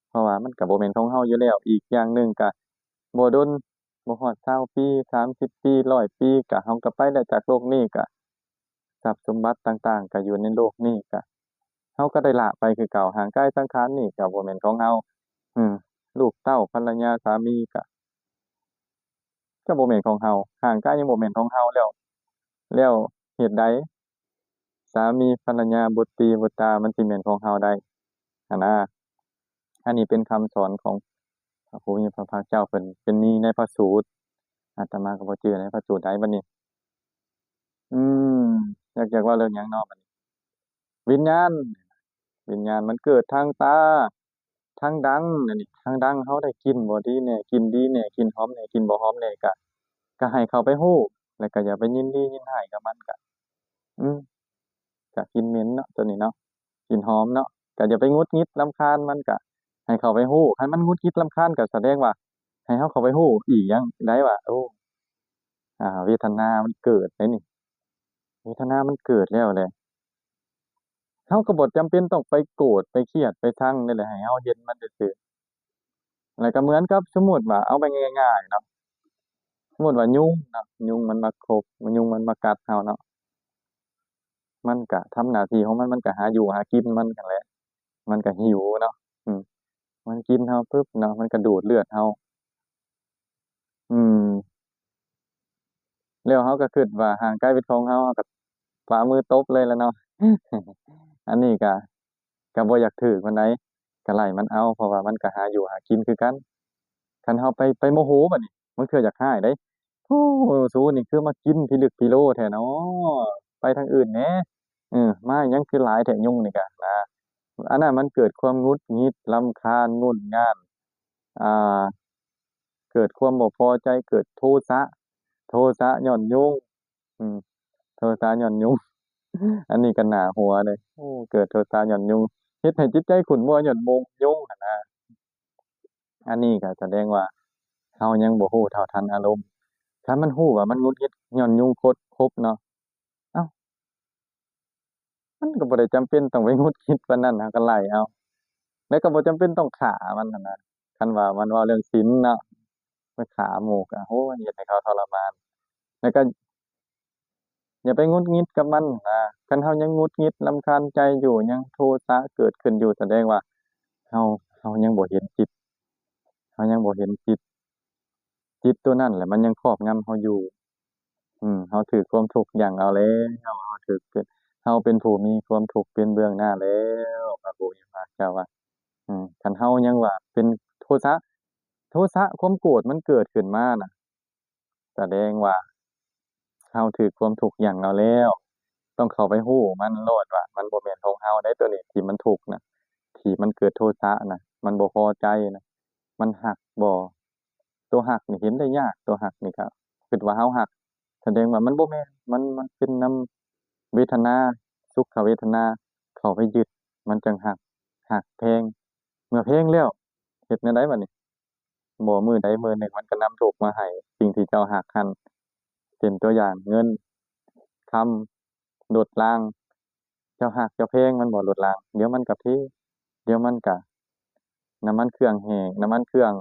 ເພາະວ່າມັນກະບໍ່ແມ່ນຂອງເຮົາຢູ່ແລ້ວ ອີກຢ່າງໜຶ່ງກະບໍ່ດົນ ບໍ່ຮອດຊາວປີ ສາມສິບປີ ຮ້ອຍປີ ກະເຮົາກະໄປແລ້ວຈາກໂລກນີ້ ກະຊັບສົມບັດຕ່າງໆ ກະຢູ່ໃນໂລກນີ້ ກະເຮົາກະໄດ້ລະໄປຄືເກົ່າ ຮ່າງກາຍສັງຂານນີ້ກະບໍ່ແມ່ນຂອງເຮົາ ອືມ ລູກເຕົ້າ ພັນລະຍາ ສາມີ ກະ ກະບໍ່ແມ່ນຂອງເຮົາ ຮ່າງກາຍຍັງບໍ່ແມ່ນຂອງເຮົາ ແລ້ວ ແລ້ວເຫດໃດ ສາມີ ພັນລະຍາ ບຸດຕີ ບຸດຕາ ມັນຊິແມ່ນຂອງເຮົາໄດ້ ຫັ້ນນະ. ອັນນີ້ເປັນຄຳສອນຂອງພະຜູ້ມີພະພາກເຈົ້າ ເພິ່ນເປັນມີໃນພະສູດ ອາດຕະມາກໍບໍ່ຈື່ໃນພະສູດໃດບັດນີ້. ອືມ ຢາກ ຢາກເວົ້າເລື່ອງຫຍັງເນາະບັດນີ້? ວິນຍານ ວິນຍານມັນເກີດທາງຕາ ທາງດັງ ອັນນີ້ ທາງດັງເຮົາໄດ້ກິ່ນບໍ່ດີແດ່ ກິ່ນດີແດ່ ກິ່ນຫອມແດ່ ກິ່ນບໍ່ຫອມແດ່ ກະ ກະໃຫ້ເຂົ້າໄປຮູ້ ແລ້ວກະຢ່າໄປຍິນດີຍິນຮ້າຍກັບມັນ ກະ ອືມ ກະກິ່ນເໝັນເນາະ ໂຕນີ້ເນາະ ກິ່ນຫອມເນາະ ກະຢ່າໄປຫງຸດຫງິດລຳຄານມັນ ກະໃຫ້ເຂົ້າໄປຮູ້ ຄັນມັນຫງຸດຫງິດລຳຄານ ກະສະແດງວ່າໃຫ້ເຮົາເຂົ້າໄປຮູ້ອີກຢ່າງໃດວ່າ ໂອ້ ອາ ເວທະນາມັນເກີດໃດນີ້ ເວທະນາມັນເກີດແລ້ວແຫຼະ ເຮົາກໍບໍ່ຈຳເປັນຕ້ອງໄປໂກດ ໄປຄຽດ ໄປຊັງໃດແຫຼະ ໃຫ້ເຮົາເຫັນມັນຊື່ໆ. ແລ້ວກໍເໝືອນກັບ ສົມມຸດວ່າ ເອົາໄປງ່າຍໆເນາະ ສົມມຸດວ່າຍຸງເນາະ ຍຸງມັນມາຄົບ ຍຸງມັນມາກັດເຮົາເນາະ ມັນກະທຳໜ້າທີ່ຂອງມັນ ມັນກະຫາຢູ່ຫາກິນມັນຫັ້ນແຫຼະ ມັນກະຫິວເນາະ ອືມ ມັນກິນເຮົາປຶບເນາະ ມັນກະດູດເລືອດເຮົາ ອືມ ແລ້ວເຮົາກໍຄິດວ່າຮ່າງກາຍເປັນຂອງເຮົາ ເຮົາກໍຝ່າມືຕົບເລີຍແຫຼະເນາະ ອັນນີ້ກໍ ກໍບໍ່ຢາກຖືກປານໃດ ກໍໄລ່ມັນເອົາ ເພາະວ່າມັນກໍຫາຢູ່ຫາກິນຄືກັນ ຄັນເຮົາໄປ ໄປໂມໂຫບັດນີ້ ບາງເທື່ອຢາກຮ້າຍເດ້ ໂອ້ ສູນີ້ຄືມາກິນພິລຶກພິໂລແທ້ເນາະ ໄປທາງອື່ນແດ່ ເອີ ມາຫຍັງຄືຫຼາຍແທ້ຍຸງນີ້ກະນະ ອັນນັ້ນມັນເກີດຄວາມຫງຸດຫງິດ ລຳຄານ ງຸ່ນງ່ານ ອ່າ ເກີດຄວາມບໍ່ພໍໃຈ ເກີດໂທສະ ໂທສະຍ້ອນຍຸງ ອືມ ໂທສະຍ້ອນຍຸງ ອັນນີ້ກໍໜ້າຫົວເດ້ ໂອ້ ເກີດໂທສະຍ້ອນຍຸງ ເຮັດໃຫ້ຈິດໃຈຂຸ້ນມົວຍ້ອນໂມງ ຍຸງຫັ້ນນະ ອັນນີ້ກໍສະແດງວ່າເຮົາຍັງບໍ່ຮູ້ເທົ່າທັນອາລົມ ຄັນມັນຮູ້ວ່າມັນຫງຸດຫງິດຍ້ອນຍຸງຄົດຄົບເນາະ ເອົ້າ ມັນກໍບໍ່ໄດ້ຈຳເປັນຕ້ອງໄປຫງຸດຫງິດປານນັ້ນ ເຮົາກໍໄລ່ເອົາ ແລ້ວກໍບໍ່ຈຳເປັນຕ້ອງຂ້າມັນຫັ້ນນະ ຄັນວ່າມັນເວົ້າເລື່ອງສິນເນາະ ໄປຂ້າໝູ່ກໍ ໂອ້ຍ ເຮັດໃຫ້ເຂົາທໍລະມານ ແລ້ວກໍຢ່າໄປຫງຸດຫງິດກັບມັນນະ ຄັນເຮົາຍັງຫງຸດຫງິດລຳຄານໃຈຢູ່ ຍັງໂທສະເກີດຂຶ້ນຢູ່ ສະແດງວ່າເຮົາ ເຮົາຍັງບໍ່ເຫັນຈິດ ເຮົາຍັງບໍ່ເຫັນຈິດ ຈິດຕົວນັ້ນແຫຼະມັນຍັງຄອບງຳເຮົາຢູ່ ອືມ ເຮົາຖືກຄວາມທຸກຫຍັ້ງເອົາແລ້ວ ເຮົາຖືກ ເຮົາເປັນຜູ້ມີຄວາມທຸກເປັນເບື້ອງໜ້າແລ້ວ ພະຜູ້ມີພະພາກເຈົ້າວ່າ ອືມ ຄັນເຮົາຍັງວ່າເປັນໂທສະ ໂທສະ ຄວາມໂກດມັນເກີດຂຶ້ນມານະ ສະແດງວ່າເຮົາຖືກຄວາມທຸກຫຍັ້ງເອົາແລ້ວ ຕ້ອງເຂົ້າໄປຮູ້ມັນໂລດວ່າມັນບໍ່ແມ່ນຂອງເຮົາໃດ໋ ຕົວນີ້ທີ່ມັນທຸກນະ ທີ່ມັນເກີດໂທສະນະ ມັນບໍ່ພໍໃຈນະ ມັນຮັກບໍ່? ຕົວຮັກນີ້ເຫັນໄດ້ຍາກ ຕົວຮັກນີ້ກໍຄິດວ່າເຮົາຮັກ ສະແດງວ່າມັນບໍ່ແມ່ນ ມັນ ມັນເປັນນຳເວທະນາ ສຸກຂະເວທະນາ ເຂົ້າໄປຍຶດ ມັນຈັ່ງຮັກ ຮັກແພງ ເມື່ອແພງແລ້ວເຮັດແນວໃດບັດນີ້? ບໍ່ ມື້ໃດມື້ໜຶ່ງມັນກໍນຳທຸກມາໃຫ້ສິ່ງທີ່ເຈົ້າຮັກຫັ້ນ ເປັນຕົວຢ່າງເງິນ ຄຳ ລົດລາງ ເຈົ້າຮັກເຈົ້າແພງມັນບໍ່ລົດລາງ ດຽວມັນກະເພ ດຽວມັນກະ ນ້ຳມັນເຄື່ອງແຫ້ງ ນ້ຳມັນເຄື່ອງ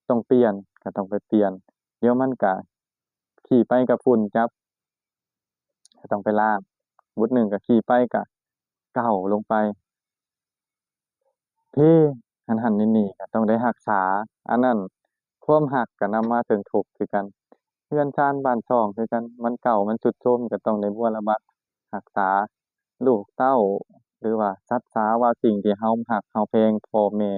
ຕ້ອງປ່ຽນ ກະຕ້ອງໄປປ່ຽນ ດຽວມັນກະຂີ່ໄປກະຝຸ່ນຈັບ ກະຕ້ອງໄປລ້າງ ບຸດໜຶ່ງກະຂີ່ໄປກະເກົາລົງໄປ ເພ ຫັ້ນໆ ນີ້ໆ ກະຕ້ອງໄດ້ຮັກສາ ອັນນັ້ນ ຄວາມຮັກກະນຳມາເຊິ່ງທຸກຄືກັນ ເຮືອນຊານບ້ານຊ່ອງຄືກັນ ມັນເກົ່າມັນຊຸດໂຊມ ກະຕ້ອງໄດ້ບົວລະບັດຮັກສາ ລູກເຕົ້າ ຫຼືວ່າສັດສາວ່າສິ່ງທີ່ເຮົາຮັກເຮົາແພງ ພໍ່ແມ່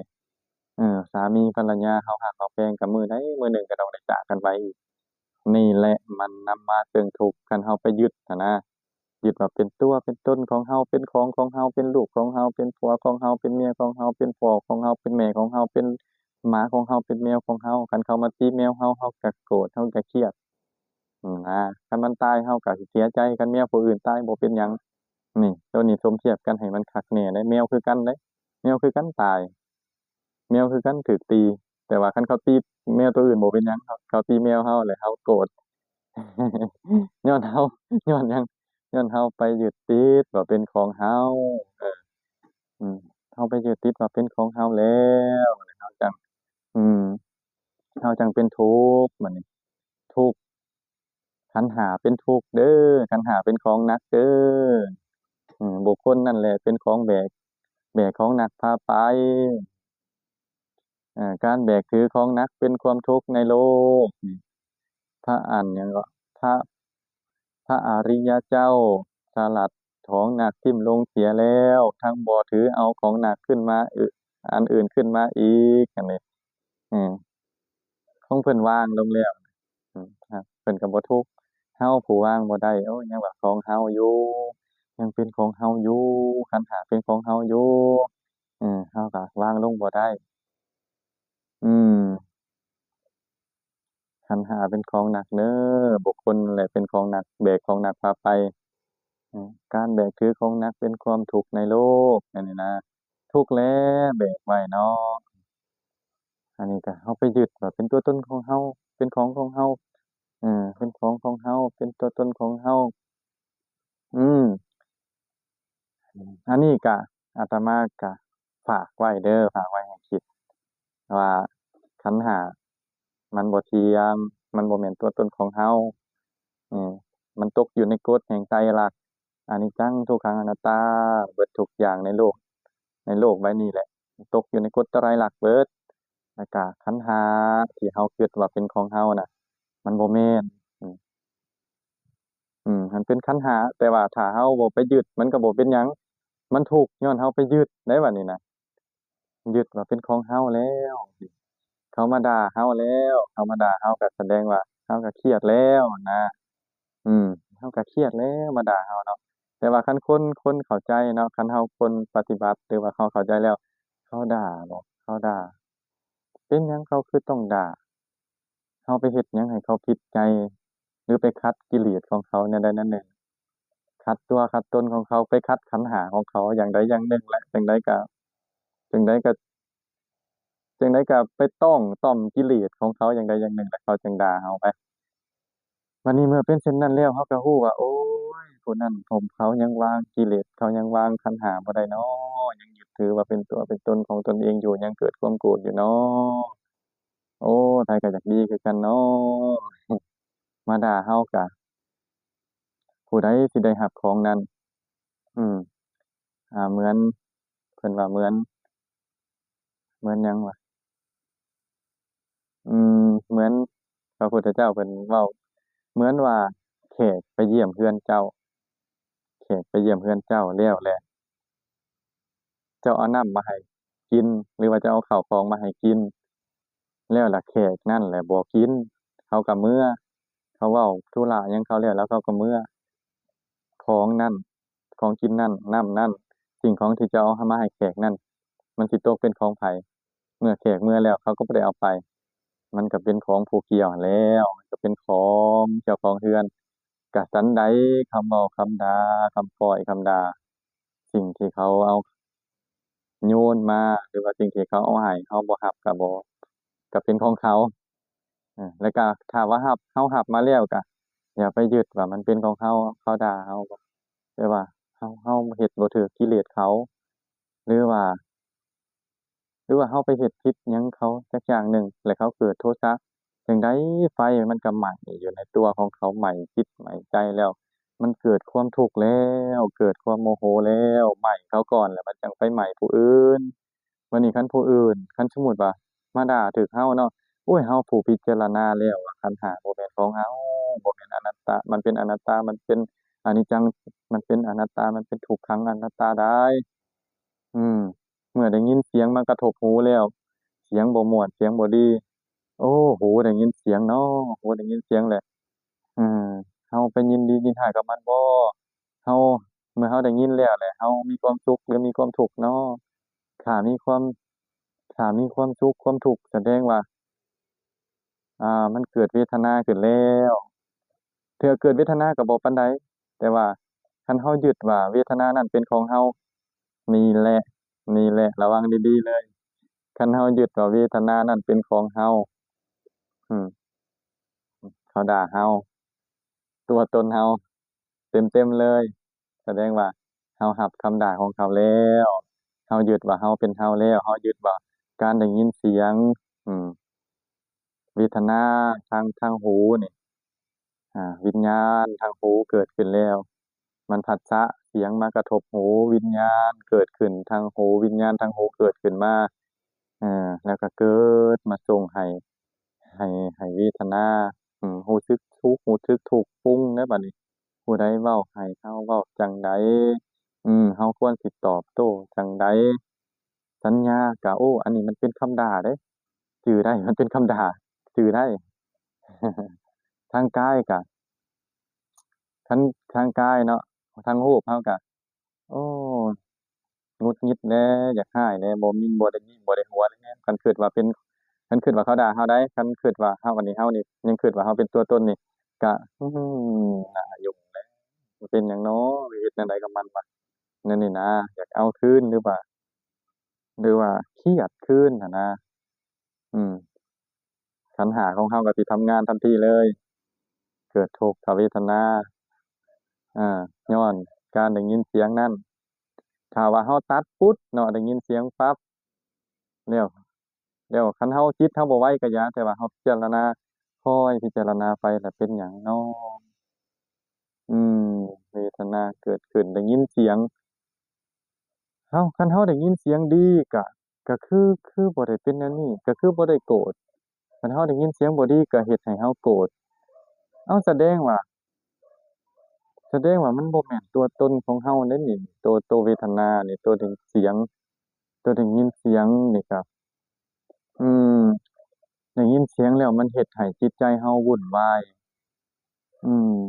ເອີ ສາມີພັນລະຍາເຮົາຮັກເຮົາແພງ ກະມື້ໃດມື້ໜຶ່ງກະຕ້ອງໄດ້ຈາກກັນໄປອີກ ນີ້ແຫຼະມັນນຳມາເຊິ່ງທຸກ ຄັນເຮົາໄປຍຶດຫັ້ນນະ ຍຶດວ່າເປັນຕົວເປັນຕົນຂອງເຮົາ ເປັນຂອງຂອງເຮົາ ເປັນລູກຂອງເຮົາ ເປັນຜົວຂອງເຮົາ ເປັນເມຍຂອງເຮົາ ເປັນພໍ່ຂອງເຮົາ ເປັນແມ່ຂອງເຮົາ ເປັນໝາຂອງເຮົາ ເປັນແມວຂອງເຮົາ ຄັນເຂົາມາຕີແມວເຮົາ ເຮົາກະໂກດ ເຮົາກະຄຽດ ນະ ຄັນມັນຕາຍເຮົາກະຊິເສຍໃຈ ຄັນແມວຜູ້ອື່ນຕາຍບໍ່ເປັນຫຍັງ ນີ້ ໂຕນີ້ສົມທຽບກັນໃຫ້ມັນຄັກແນ່ເດ້ ແມວຄືກັນເດ້ ແມວຄືກັນຕາຍ ແມວຄືກັນຖືກຕີ ແຕ່ວ່າຄັນເຂົາຕີແມວໂຕອື່ນບໍ່ເປັນຫຍັງ ເຂົາ ເຂົາຕີແມວເຮົາແລ້ວເຮົາໂກດ ຍ້ອນເຮົາ ຍ້ອນຫຍັງ ຍ້ອນເຮົາໄປຍຶດຕິດວ່າເປັນຂອງເຮົາ ເອີ ອືມ ເຮົາໄປຍຶດຕິດວ່າເປັນຂອງເຮົາແລ້ວ ເຮົາຈັ່ງ ອືມ ເຮົາຈັ່ງເປັນທຸກ ບາດນີ້ ທຸກ ຂັນธ์ຫ້າເປັນທຸກເດີ ຂັນธ์ຫ້າເປັນຂອງໜັກເດີ ອືມ ບຸກຄົນນັ້ນແຫຼະເປັນຂອງແບກ ແບກຂອງໜັກພາໄປ ເອີ ການແບກຖືຂອງໜັກເປັນຄວາມທຸກໃນໂລກ ພະອັນຫຍັງເກາະ ພະ ພະອະລິຍະເຈົ້າສະຫຼັດຂອງໜັກຖິ້ມລົງເສຍແລ້ວ ທັງບໍ່ຖືເອົາຂອງໜັກຂຶ້ນມາ ອ- ອັນອື່ນຂຶ້ນມາອີກ ອັນນີ້ ເອີ ຂອງເພິ່ນວາງລົງແລ້ວ ເພິ່ນກໍບໍ່ທຸກ ເຮົາຜູ້ວາງບໍ່ໄດ້ ໂອ້ຍ ຍັງວ່າຂອງເຮົາຢູ່ ຍັງເປັນຂອງເຮົາຢູ່ ຂັນຫ້າເປັນຂອງເຮົາຢູ່ ເອີ ເຮົາກໍວາງລົງບໍ່ໄດ້ ອືມ ຂັນຫ້າເປັນຂອງໜັກເນີ ບຸກຄົນແຫຼະເປັນຂອງໜັກ ແບກຂອງໜັກພາໄປ ເອີ ການແບກຖືຂອງໜັກເປັນຄວາມທຸກໃນໂລກ ອັນນີ້ນະ ທຸກແຫຼະແບກໄວ້ເນາະ ອັນນີ້ກະເຮົາໄປຍຶດວ່າເປັນຕົວຕົນຂອງເຮົາ ເປັນຂອງຂອງເຮົາ ເອີ ເປັນຂອງຂອງເຮົາ ເປັນຕົວຕົນຂອງເຮົາ ອືມ ອັນນີ້ກະອາດຕະມາກະຝາກໄວ້ເດີ ຝາກໄວ້ໃຫ້ຄິດວ່າຂັນຫ້າມັນບໍ່ທ່ຽງ ມັນບໍ່ແມ່ນຕົວຕົນຂອງເຮົາ ເອີ ມັນຕົກຢູ່ໃນກົດແຫ່ງໄຕລັກ ອະນິດຈັງ ທຸກຂັງ ອະນັດຕາ ເບິດທຸກຢ່າງໃນໂລກ ໃນໂລກໃບນີ້ແຫຼະ ຕົກຢູ່ໃນກົດໄຕລັກເບິດ ແລ້ວກະຂັນຫ້າທີ່ເຮົາຄິດວ່າເປັນຂອງເຮົານະ ມັນບໍ່ແມ່ນ ອືມ ອືມ ມັນເປັນຂັນຫ້າ ແຕ່ວ່າຖ້າເຮົາບໍ່ໄປຍຶດ ມັນກໍບໍ່ເປັນຫຍັງ ມັນທຸກຍ້ອນເຮົາໄປຍຶດໄດ໋ ບາດນີ້ນະ ຍຶດວ່າເປັນຂອງເຮົາແລ້ວ ເຂົາມາດ່າເຮົາແລ້ວ ເຂົາມາດ່າເຮົາກໍສະແດງວ່າເຮົາກໍຄຽດແລ້ວນະ ອືມ ເຮົາກໍຄຽດແລ້ວມາດ່າເຮົາເນາະ ແຕ່ວ່າຄັນຄົນ ຄົນເຂົ້າໃຈເນາະ ຄັນເຮົາຄົນປະຕິບັດ ຫຼືວ່າເຮົາເຂົ້າໃຈແລ້ວ ເຂົາດ່າບໍ່ ເຂົາດ່າ ເປັນຫຍັງເຂົາຄືຕ້ອງດ່າ ເຮົາໄປເຮັດຫຍັງໃຫ້ເຂົາຜິດໃຈ ຫຼືໄປຂັດກິເລດຂອງເຂົາແນວໃດແນວໜຶ່ງ ຂັດຕົວຂັດຕົນຂອງເຂົາ ໄປຂັດຂັນຫ້າຂອງເຂົາຢ່າງໃດຢ່າງໜຶ່ງແຫຼະ ຈັ່ງໃດກະ ຈັ່ງໃດກະ ຈັ່ງໃດກະໄປຕ້ອງຕ່ອມກິເລດຂອງເຂົາຢ່າງໃດຢ່າງໜຶ່ງ ແລ້ວເຂົາຈຶ່ງດ່າເຮົາໄປ ບັດນີ້ເມື່ອເປັນເຊັ່ນນັ້ນແລ້ວ ເຮົາກໍຮູ້ວ່າ ໂອ້ຍ ຜູ້ນັ້ນ ເຂົາຍັງວາງກິເລດ ເຂົາຍັງວາງຂັນຫ້າບໍ່ໄດ້ເນາະ ຍັງຍຶດຖືວ່າເປັນຕົວເປັນຕົນຂອງຕົນເອງຢູ່ ຍັງເກີດຄວາມໂກດຢູ່ເນາະ ໂອ້ ໃຜກໍຢາກດີຄືກັນເນາະ ມາດ່າເຮົາກະ ຜູ້ໃດຊິໄດ້ຮັບຂອງນັ້ນ ອືມ ອ່າ ເໝືອນ ເພິ່ນວ່າເໝືອນ ເໝືອນຫຍັງວະ ອືມ ເໝືອນພະພຸດທະເຈົ້າເພິ່ນເວົ້າ ເໝືອນວ່າແຂກໄປຢ້ຽມເຮືອນເຈົ້າ ແຂກໄປຢ້ຽມເຮືອນເຈົ້າແລ້ວແຫຼະ ເຈົ້າເອົານ້ຳມາໃຫ້ກິນ ຫຼືວ່າເຈົ້າເອົາເຂົ້າຂອງມາໃຫ້ກິນ ແລ້ວລະແຂກນັ້ນແຫຼະບໍ່ກິນ ເຂົາກໍເມືອ ເຂົາເວົ້າທຸລະຫຍັງເຂົາແລ້ວ ແລ້ວເຂົາກໍເມືອ ຂອງນັ້ນ ຂອງກິນນັ້ນ ນ້ຳນັ້ນ ສິ່ງຂອງທີ່ເຈົ້າເອົາມາໃຫ້ແຂກນັ້ນ ມັນຊິຕົກເປັນຂອງໃຜ? ເມື່ອແຂກເມືອແລ້ວ ເຂົາກໍບໍ່ໄດ້ເອົາໄປ ມັນກໍເປັນຂອງຜູ້ກ່ຽວຫັ້ນແລ້ວ ມັນກໍເປັນຂອງເຈົ້າຂອງເຮືອນ. ກະສັນໃດ ຄຳເວົ້າຄຳດ່າ ຄຳປ້ອຍຄຳດ່າ ສິ່ງທີ່ເຂົາເອົາໂຍນມາ ຫຼືວ່າສິ່ງທີ່ເຂົາເອົາໃຫ້ ເຮົາບໍ່ຮັບກະບໍ່ ກະເປັນຂອງເຂົາ ເອີ ແລ້ວກະຖ້າວ່າຮັບ ເຮົາຮັບມາແລ້ວກະຢ່າໄປຍຶດວ່າມັນເປັນຂອງເຮົາ ເຂົາດ່າເຮົາບໍ່ ແຕ່ວ່າເຮົາ ເຮົາເຮັດບໍ່ຖືກກິເລດເຂົາ ຫຼືວ່າ ຫຼືວ່າເຮົາໄປເຮັດຜິດຫຍັງເຂົາຈັກຢ່າງໜຶ່ງ ແລ້ວເຂົາເກີດໂທສະ ຈັ່ງໃດໄຟມັນກໍໄໝ້ຢູ່ໃນຕົວຂອງເຂົາ ໄໝ້ຈິດໄໝ້ໃຈແລ້ວ ມັນເກີດຄວາມທຸກແລ້ວ ເກີດຄວາມໂມໂຫແລ້ວ ໄໝ້ເຂົາກ່ອນ ແລ້ວມັນຈັ່ງໄປໄໝ້ຜູ້ອື່ນ. ບັດນີ້ຄັນຜູ້ອື່ນ ຄັນສົມມຸດວ່າມາດ່າຖືກເຮົາເນາະ ໂອ້ຍ ເຮົາຜູ້ພິຈາລະນາແລ້ວວ່າຂັນຫ້າບໍ່ແມ່ນຂອງເຮົາ ບໍ່ແມ່ນອະນັດຕາ ມັນເປັນອະນັດຕາ ມັນເປັນອະນິດຈັງ ມັນເປັນອະນັດຕາ ມັນເປັນທຸກຂັງອະນັດຕາໄດ໋. ອືມ ເມື່ອໄດ້ຍິນສຽງມາກະທົບຫູແລ້ວ ສຽງບໍ່ມ່ວນ ສຽງບໍ່ດີ ໂອ້ ຫູໄດ້ຍິນສຽງເນາະ ຫູໄດ້ຍິນສຽງແຫຼະ ເອີ ເຮົາໄປຍິນດີຍິນຮ້າຍກັບມັນບໍ? ເຮົາ ເມື່ອເຮົາໄດ້ຍິນແລ້ວແຫຼະ ເຮົາມີຄວາມສຸກ ຫຼື ມີຄວາມທຸກເນາະ? ຖ້າມີຄວາມ ຖ້າມີຄວາມສຸກຄວາມທຸກ ສະແດງວ່າ ອ່າ ມັນເກີດເວທະນາຂຶ້ນແລ້ວ. ເທື່ອເກີດເວທະນາກໍບໍ່ປານໃດ ແຕ່ວ່າຄັນເຮົາຍຶດວ່າເວທະນານັ້ນເປັນຂອງເຮົາ ນີ້ແຫຼະ ນີ້ແຫຼະ ລະວັງດີໆເລີຍ. ຄັນເຮົາຍຶດວ່າເວທະນານັ້ນເປັນຂອງເຮົາ ອືມ ເຂົາດ່າເຮົາ ຕົວຕົນເຮົາເຕັມໆເລີຍ ສະແດງວ່າເຮົາຮັບຄຳດ່າຂອງເຂົາແລ້ວ ເຮົາຍຶດວ່າເຮົາເປັນເຮົາແລ້ວ ເຮົາຍຶດວ່າການໄດ້ຍິນສຽງ ອືມ ເວທະນາທາງ ທາງຫູນີ້ ອາ ວິນຍານທາງຫູເກີດຂຶ້ນແລ້ວ ມັນພັດສະ ສຽງມາກະທົບຫູ ວິນຍານເກີດຂຶ້ນທາງຫູ ວິນຍານທາງຫູເກີດຂຶ້ນມາ ເອີ ແລ້ວກໍເກີດມາສົ່ງໃຫ້ ໃຫ້ ໃຫ້ເວທະນາ ອືມ ຮູ້ສຶກທຸກ ຮູ້ສຶກທຸກປຸງແລ້ວບັດນີ້ ຜູ້ໃດເວົ້າໃຫ້ເຮົາເວົ້າຈັ່ງໃດ ອືມ ເຮົາຄວນຊິຕອບໂຕ້ຈັ່ງໃດ? ສັນຍາກະ ໂອ້ ອັນນີ້ມັນເປັນຄຳດ່າເດ້ ຈື່ໄດ້ ມັນເປັນຄຳດ່າ ຈື່ໄດ້. ທາງກາຍກະ ຄັນທາງກາຍເນາະ ທາງຮູບເຮົາກະ ໂອ້ ຫງຸດຫງິດແດ່ ຢາກຮ້າຍແດ່ ບໍ່ມີ ບໍ່ໄດ້ຍິ້ມ ບໍ່ໄດ້ຫົວແດ່ ຄັນຄິດວ່າເປັນ ຄັນຄິດວ່າເຂົາດ່າເຮົາໃດ໋ ຄັນຄິດວ່າເຮົາ ອັນນີ້ເຮົານີ້ຍັງຄິດວ່າເຮົາເປັນຕົວຕົນນີ້ ກະ ອືມ ໜ້າຫຍຸ້ງແຫຼະ ເປັນຫຍັງນໍ ເຮັດແນວໃດກັບມັນວະ ແນວນີ້ນະ ຢາກເອົາຄືນ ຫຼືວ່າ ຫຼືວ່າຄຽດຄືນຫັ້ນນະ ອືມ ຂັນຫ້າຂອງເຮົາກໍຊິທຳງານທັນທີເລີຍ ເກີດທຸກຂະເວທະນາ ອາ ຍ້ອນການໄດ້ຍິນສຽງນັ້ນ ຖ້າວ່າເຮົາຕັດປຸດເນາະ ໄດ້ຍິນສຽງປັບ ແລ້ວ ແລ້ວຄັນເຮົາ ຈິດເຮົາບໍ່ໄວກໍຢ່າ ແຕ່ວ່າເຮົາພິຈາລະນາ ຄ່ອຍພິຈາລະນາໄປ ແລ້ວເປັນຫຍັງນໍ? ອືມ ເວທະນາເກີດຂຶ້ນ ໄດ້ຍິນສຽງ ເຮົາ ຄັນເຮົາໄດ້ຍິນສຽງດີກະ ກະຄື ຄືບໍ່ໄດ້ເປັນແນວນີ້ ກະຄືບໍ່ໄດ້ໂກດ ຄັນເຮົາໄດ້ຍິນສຽງບໍ່ດີກະເຮັດໃຫ້ເຮົາໂກດ ເອົ້າ ສະແດງວ່າ ສະແດງວ່າມັນບໍ່ແມ່ນຕົວຕົນຂອງເຮົາເດ້ນີ້ ໂຕ ໂຕເວທະນານີ້ ໂຕໄດ້ຍິນສຽງ ໂຕໄດ້ຍິນສຽງນີ້ກະ ອືມ ໄດ້ຍິນສຽງແລ້ວມັນເຮັດໃຫ້ຈິດໃຈເຮົາວຸ່ນວາຍ ອືມ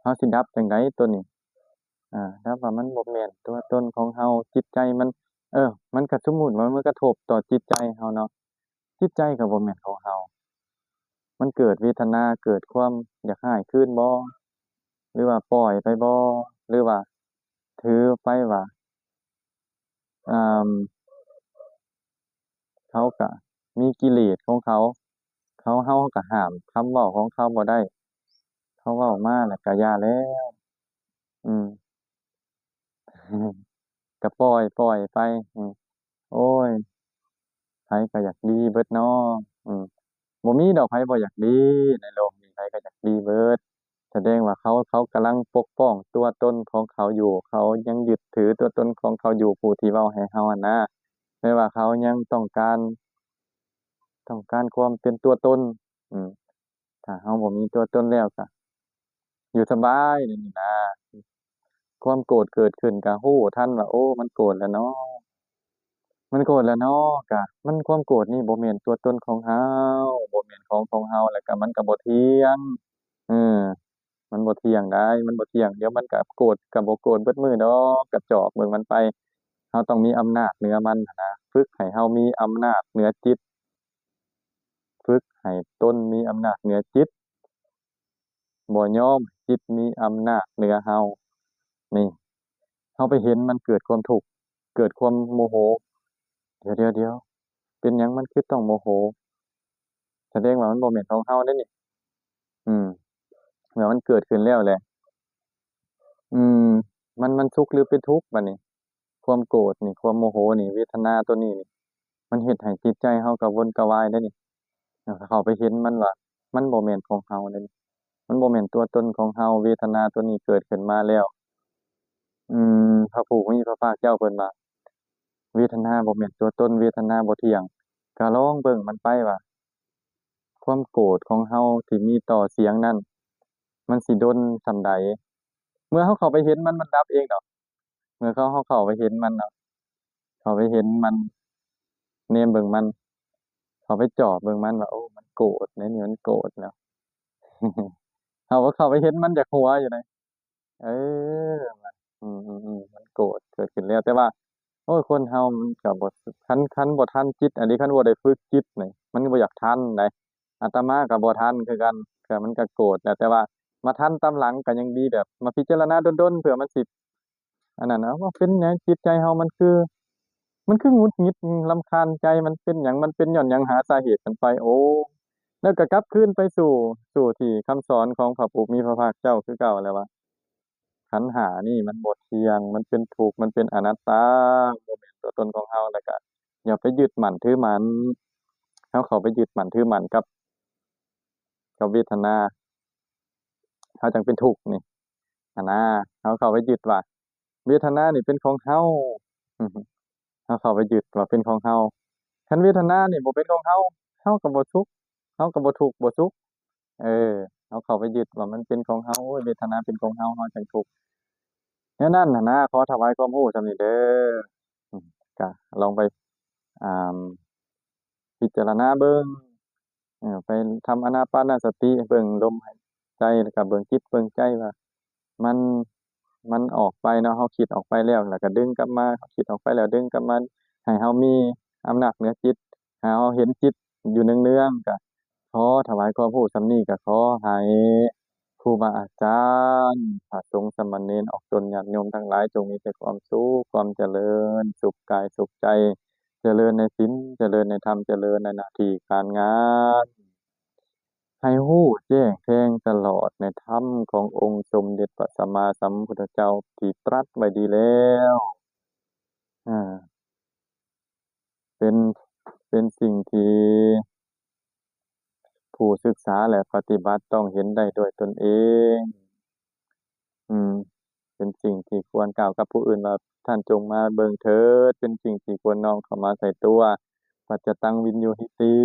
ເຮົາຊິດັບຈັ່ງໃດໂຕນີ້? ອາ ດັບວ່າມັນບໍ່ແມ່ນຕົວຕົນຂອງເຮົາ ຈິດໃຈມັນ ເອີ ມັນກະສົມມຸດວ່າມັນກະທົບຕໍ່ຈິດໃຈເຮົາເນາະ ຈິດໃຈກະບໍ່ແມ່ນຂອງເຮົາ ມັນເກີດເວທະນາ ເກີດຄວາມຢາກຮ້າຍຄືນບໍ ຫຼືວ່າປ່ອຍໄປບໍ ຫຼືວ່າຖືໄປວ່າ ອາ ເຂົາກະມີກິເລດຂອງເຂົາ ເຂົາ ເຮົາກະຫ້າມຄຳເວົ້າຂອງເຂົາບໍ່ໄດ້ ເຂົາເວົ້າມາແລ້ວກະຢ່າແລ້ວ ອືມ ກະປ່ອຍ ປ່ອຍໄປ ອືມ ໂອ້ຍ ໃຜກະຢາກດີເບິດເນາະ ອືມ ບໍ່ມີດອກໃຜບໍ່ຢາກດີ ໃນໂລກນີ້ໃຜກະຢາກດີເບິດ ສະແດງວ່າເຂົາ ເຂົາກຳລັງປົກປ້ອງຕົວຕົນຂອງເຂົາຢູ່ ເຂົາຍັງຍຶດຖືຕົວຕົນຂອງເຂົາຢູ່ ຜູ້ທີ່ເວົ້າໃຫ້ເຮົາຫັ້ນນະ ແປວ່າເຂົາຍັງຕ້ອງການ ຕ້ອງການຄວາມເປັນຕົວຕົນ ອືມ ຖ້າເຮົາບໍ່ມີຕົວຕົນແລ້ວກະຢູ່ສະບາຍແນວນີ້ນະ ຄວາມໂກດເກີດຂຶ້ນກະຮູ້ທັນວ່າ ໂອ້ ມັນໂກດແລ້ວເນາະ ມັນໂກດແລ້ວເນາະ ກະມັນ ຄວາມໂກດນີ້ບໍ່ແມ່ນຕົວຕົນຂອງເຮົາ ບໍ່ແມ່ນຂອງຂອງເຮົາ ແລ້ວກະມັນກະບໍ່ທ່ຽງ ເອີ ມັນບໍ່ທ່ຽງໃດ໋ ມັນບໍ່ທ່ຽງ ດຽວມັນກະໂກດ ກະບໍ່ໂກດເບິດມື້ດອກ ກະຈອກເບິ່ງມັນໄປ ເຮົາຕ້ອງມີອຳນາດເໜືອມັນຫັ້ນນະ ຝຶກໃຫ້ເຮົາມີອຳນາດເໜືອຈິດ ຝຶກໃຫ້ຕົນມີອຳນາດເໜືອຈິດ ບໍ່ຍອມໃຫ້ຈິດມີອຳນາດເໜືອເຮົາ ນີ້ ເຮົາໄປເຫັນມັນເກີດຄວາມທຸກ ເກີດຄວາມໂມໂຫ ດຽວໆໆ ເປັນຫຍັງມັນຄືຕ້ອງໂມໂຫ? ສະແດງວ່າມັນບໍ່ແມ່ນຂອງເຮົາເດ້ນີ້ ອືມ ເມື່ອມັນເກີດຂຶ້ນແລ້ວແຫຼະ ອືມ ມັນ ມັນສຸກຫຼືເປັນທຸກບາດນີ້? ຄວາມໂກດນີ້ ຄວາມໂມໂຫນີ້ ເວທະນາໂຕນີ້ນີ້ ມັນເຮັດໃຫ້ຈິດໃຈເຮົາກະວົນກະວາຍເດ້ນີ້. ເຮົາເຂົ້າໄປເຫັນມັນວ່າ ມັນບໍ່ແມ່ນຂອງເຮົາເດ້ນີ້ ມັນບໍ່ແມ່ນຕົວຕົນຂອງເຮົາ. ເວທະນາໂຕນີ້ເກີດຂຶ້ນມາແລ້ວ ອືມ ພະຜູ້ມີພະພາກເຈົ້າເພິ່ນວ່າ ເວທະນາບໍ່ແມ່ນຕົວຕົນ ເວທະນາບໍ່ທ່ຽງ. ກະລອງເບິ່ງມັນໄປວ່າ ຄວາມໂກດຂອງເຮົາທີ່ມີຕໍ່ສຽງນັ້ນ ມັນຊິດົນສ່ຳໃດ? ເມື່ອເຮົາເຂົ້າໄປເຫັນມັນ ມັນດັບເອງດອກ. ເມື່ອເຮົາ ເຮົາເຂົ້າໄປເຫັນມັນເນາະ ເຂົ້າໄປເຫັນມັນ ແນມເບິ່ງມັນ ເຂົ້າໄປຈອບເບິ່ງມັນວ່າ ໂອ້ ມັນໂກດແນວນີ້ ມັນໂກດແລ້ວ. ເຮົາກໍເຂົ້າໄປເຫັນມັນຢາກຫົວຢູ່ໃດ໋. ເອີ ອືມໆໆ ມັນໂກດເກີດຂຶ້ນແລ້ວ ແຕ່ວ່າ ໂອ້ຍ ຄົນເຮົາມັນກໍບໍ່ ຄັນ ຄັນບໍ່ທັນຈິດ ອັນນີ້ ຄັນບໍ່ໄດ້ຝຶກຈິດນີ້ ມັນບໍ່ຢາກທັນໃດ໋. ອາດຕະມາກໍບໍ່ທັນຄືກັນ ກໍມັນກໍໂກດແຫຼະ ແຕ່ວ່າມາທັນຕາມຫຼັງກໍຍັງດີ ແບບມາພິຈາລະນາດົນໆ ເພື່ອມັນຊິ ອັນນັ້ນ ເອົາ ເປັນຫຍັງຈິດໃຈເຮົາມັນຄື ມັນຄືຫງຸດຫງິດ ລຳຄານໃຈ ມັນເປັນຫຍັງ ມັນເປັນຍ້ອນຫຍັງ ຫາສາເຫດກັນໄປ. ໂອ້ ແລ້ວກໍກັບຄືນໄປສູ່ ສູ່ທີ່ຄຳສອນຂອງພະຜູ້ມີພະພາກເຈົ້າຄືເກົ່າແລ້ວວ່າ ຂັນຫ້ານີ້ມັນບໍ່ທ່ຽງ ມັນເປັນທຸກ ມັນເປັນອະນັດຕາ ບໍ່ແມ່ນຕົວຕົນຂອງເຮົາ ແລ້ວກໍຢ່າໄປຍຶດໝັ້ນຖືໝັ້ນ. ເຮົາເຂົ້າໄປຍຶດໝັ້ນຖືໝັ້ນກັບ ກັບເວທະນາ ເຮົາຈັ່ງເປັນທຸກນີ້ຫັ້ນນາ. ເຮົາເຂົ້າໄປຍຶດວ່າເວທະນານີ້ເປັນຂອງເຮົາ ເຮົາເຂົ້າໄປຍຶດວ່າເປັນຂອງເຮົາ. ຄັນເວທະນານີ້ບໍ່ເປັນຂອງເຮົາ ເຮົາກໍບໍ່ສຸກ ເຮົາກໍບໍ່ທຸກບໍ່ສຸກ. ເອີ ເຮົາເຂົ້າໄປຍຶດວ່າມັນເປັນຂອງເຮົາ ໂອ້ຍ ເວທະນາເປັນຂອງເຮົາ ເຮົາຈັ່ງທຸກ. ແນວນັ້ນຫັ້ນນາ ຂໍຖວາຍຄວາມຮູ້ສ່ຳນີ້ເດີ. ອືມ ກະລອງໄປ ອ່າ ພິຈາລະນາເບິ່ງ ເອີ ໄປທຳອານາປານະສະຕິ ເບິ່ງລົມຫາຍໃຈ ແລ້ວກະເບິ່ງຈິດເບິ່ງໃຈວ່າ ມັນ ມັນອອກໄປເນາະ ເຮົາຄິດອອກໄປແລ້ວ ແລ້ວກະດຶງກັບມາ ເຮົາຄິດອອກໄປແລ້ວດຶງກັບມາ ໃຫ້ເຮົາມີອຳນາດເໜືອຈິດ ໃຫ້ເຮົາເຫັນຈິດຢູ່ເນືອງໆ. ກະຂໍຖວາຍຄວາມຮູ້ສ່ຳນີ້ ກະຂໍໃຫ້ຄູບາອາຈານ ພະສົງສາມະເນນ ອອກຕົນຍາດໂຍມທັງຫຼາຍ ຈົ່ງມີແຕ່ຄວາມສຸກ ຄວາມຈະເລີນ ສຸກກາຍສຸກໃຈ ຈະເລີນໃນສິນ ຈະເລີນໃນທຳ ຈະເລີນໃນໜ້າທີ່ການງານ ໃຫ້ຮູ້ແຈ້ງແທງຕະຫຼອດໃນທຳຂອງອົງສົມເດັດພະສຳມາສຳພຸດທະເຈົ້າທີ່ຕລັດໄວ້ດີແລ້ວ. ເປັນ ເປັນສິ່ງທີ່ຜູ້ສຶກສາ ແລະ ປະຕິບັດຕ້ອງເຫັນໄດ້ດ້ວຍຕົນເອງ. ອືມ ເປັນສິ່ງທີ່ຄວນກ່າວກັບຜູ້ອື່ນວ່າ ທ່ານຈົ່ງມາເບິ່ງເຖີດ ເປັນສິ່ງທີ່ຄວນນ້ອມເຂົ້າມາໃສ່ຕົວ. ປັດຈະຕັງວິນໂຍຫິຕິ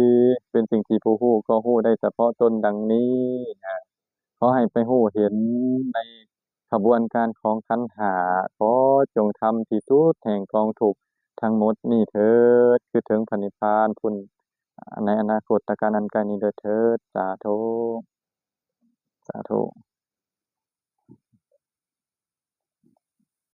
ເປັນສິ່ງທີ່ຜູ້ຮູ້ກໍຮູ້ໄດ້ສະເພາະຕົນດັ່ງນີ້ນະ. ຂໍໃຫ້ໄປຮູ້ເຫັນໃນຂະບວນການຂອງຂັນຫ້າ ຂໍຈົ່ງທຳທີ່ສຸດແຫ່ງກອງທຸກທັງໝົດນີ້ເຖີດ ຄືເຖິງພະນິບພານພຸ້ນ ໃນອະນາຄົດຕະການອັນໃກ້ນີ້ເດີເຖີດ. ສາທຸ ສາທຸ.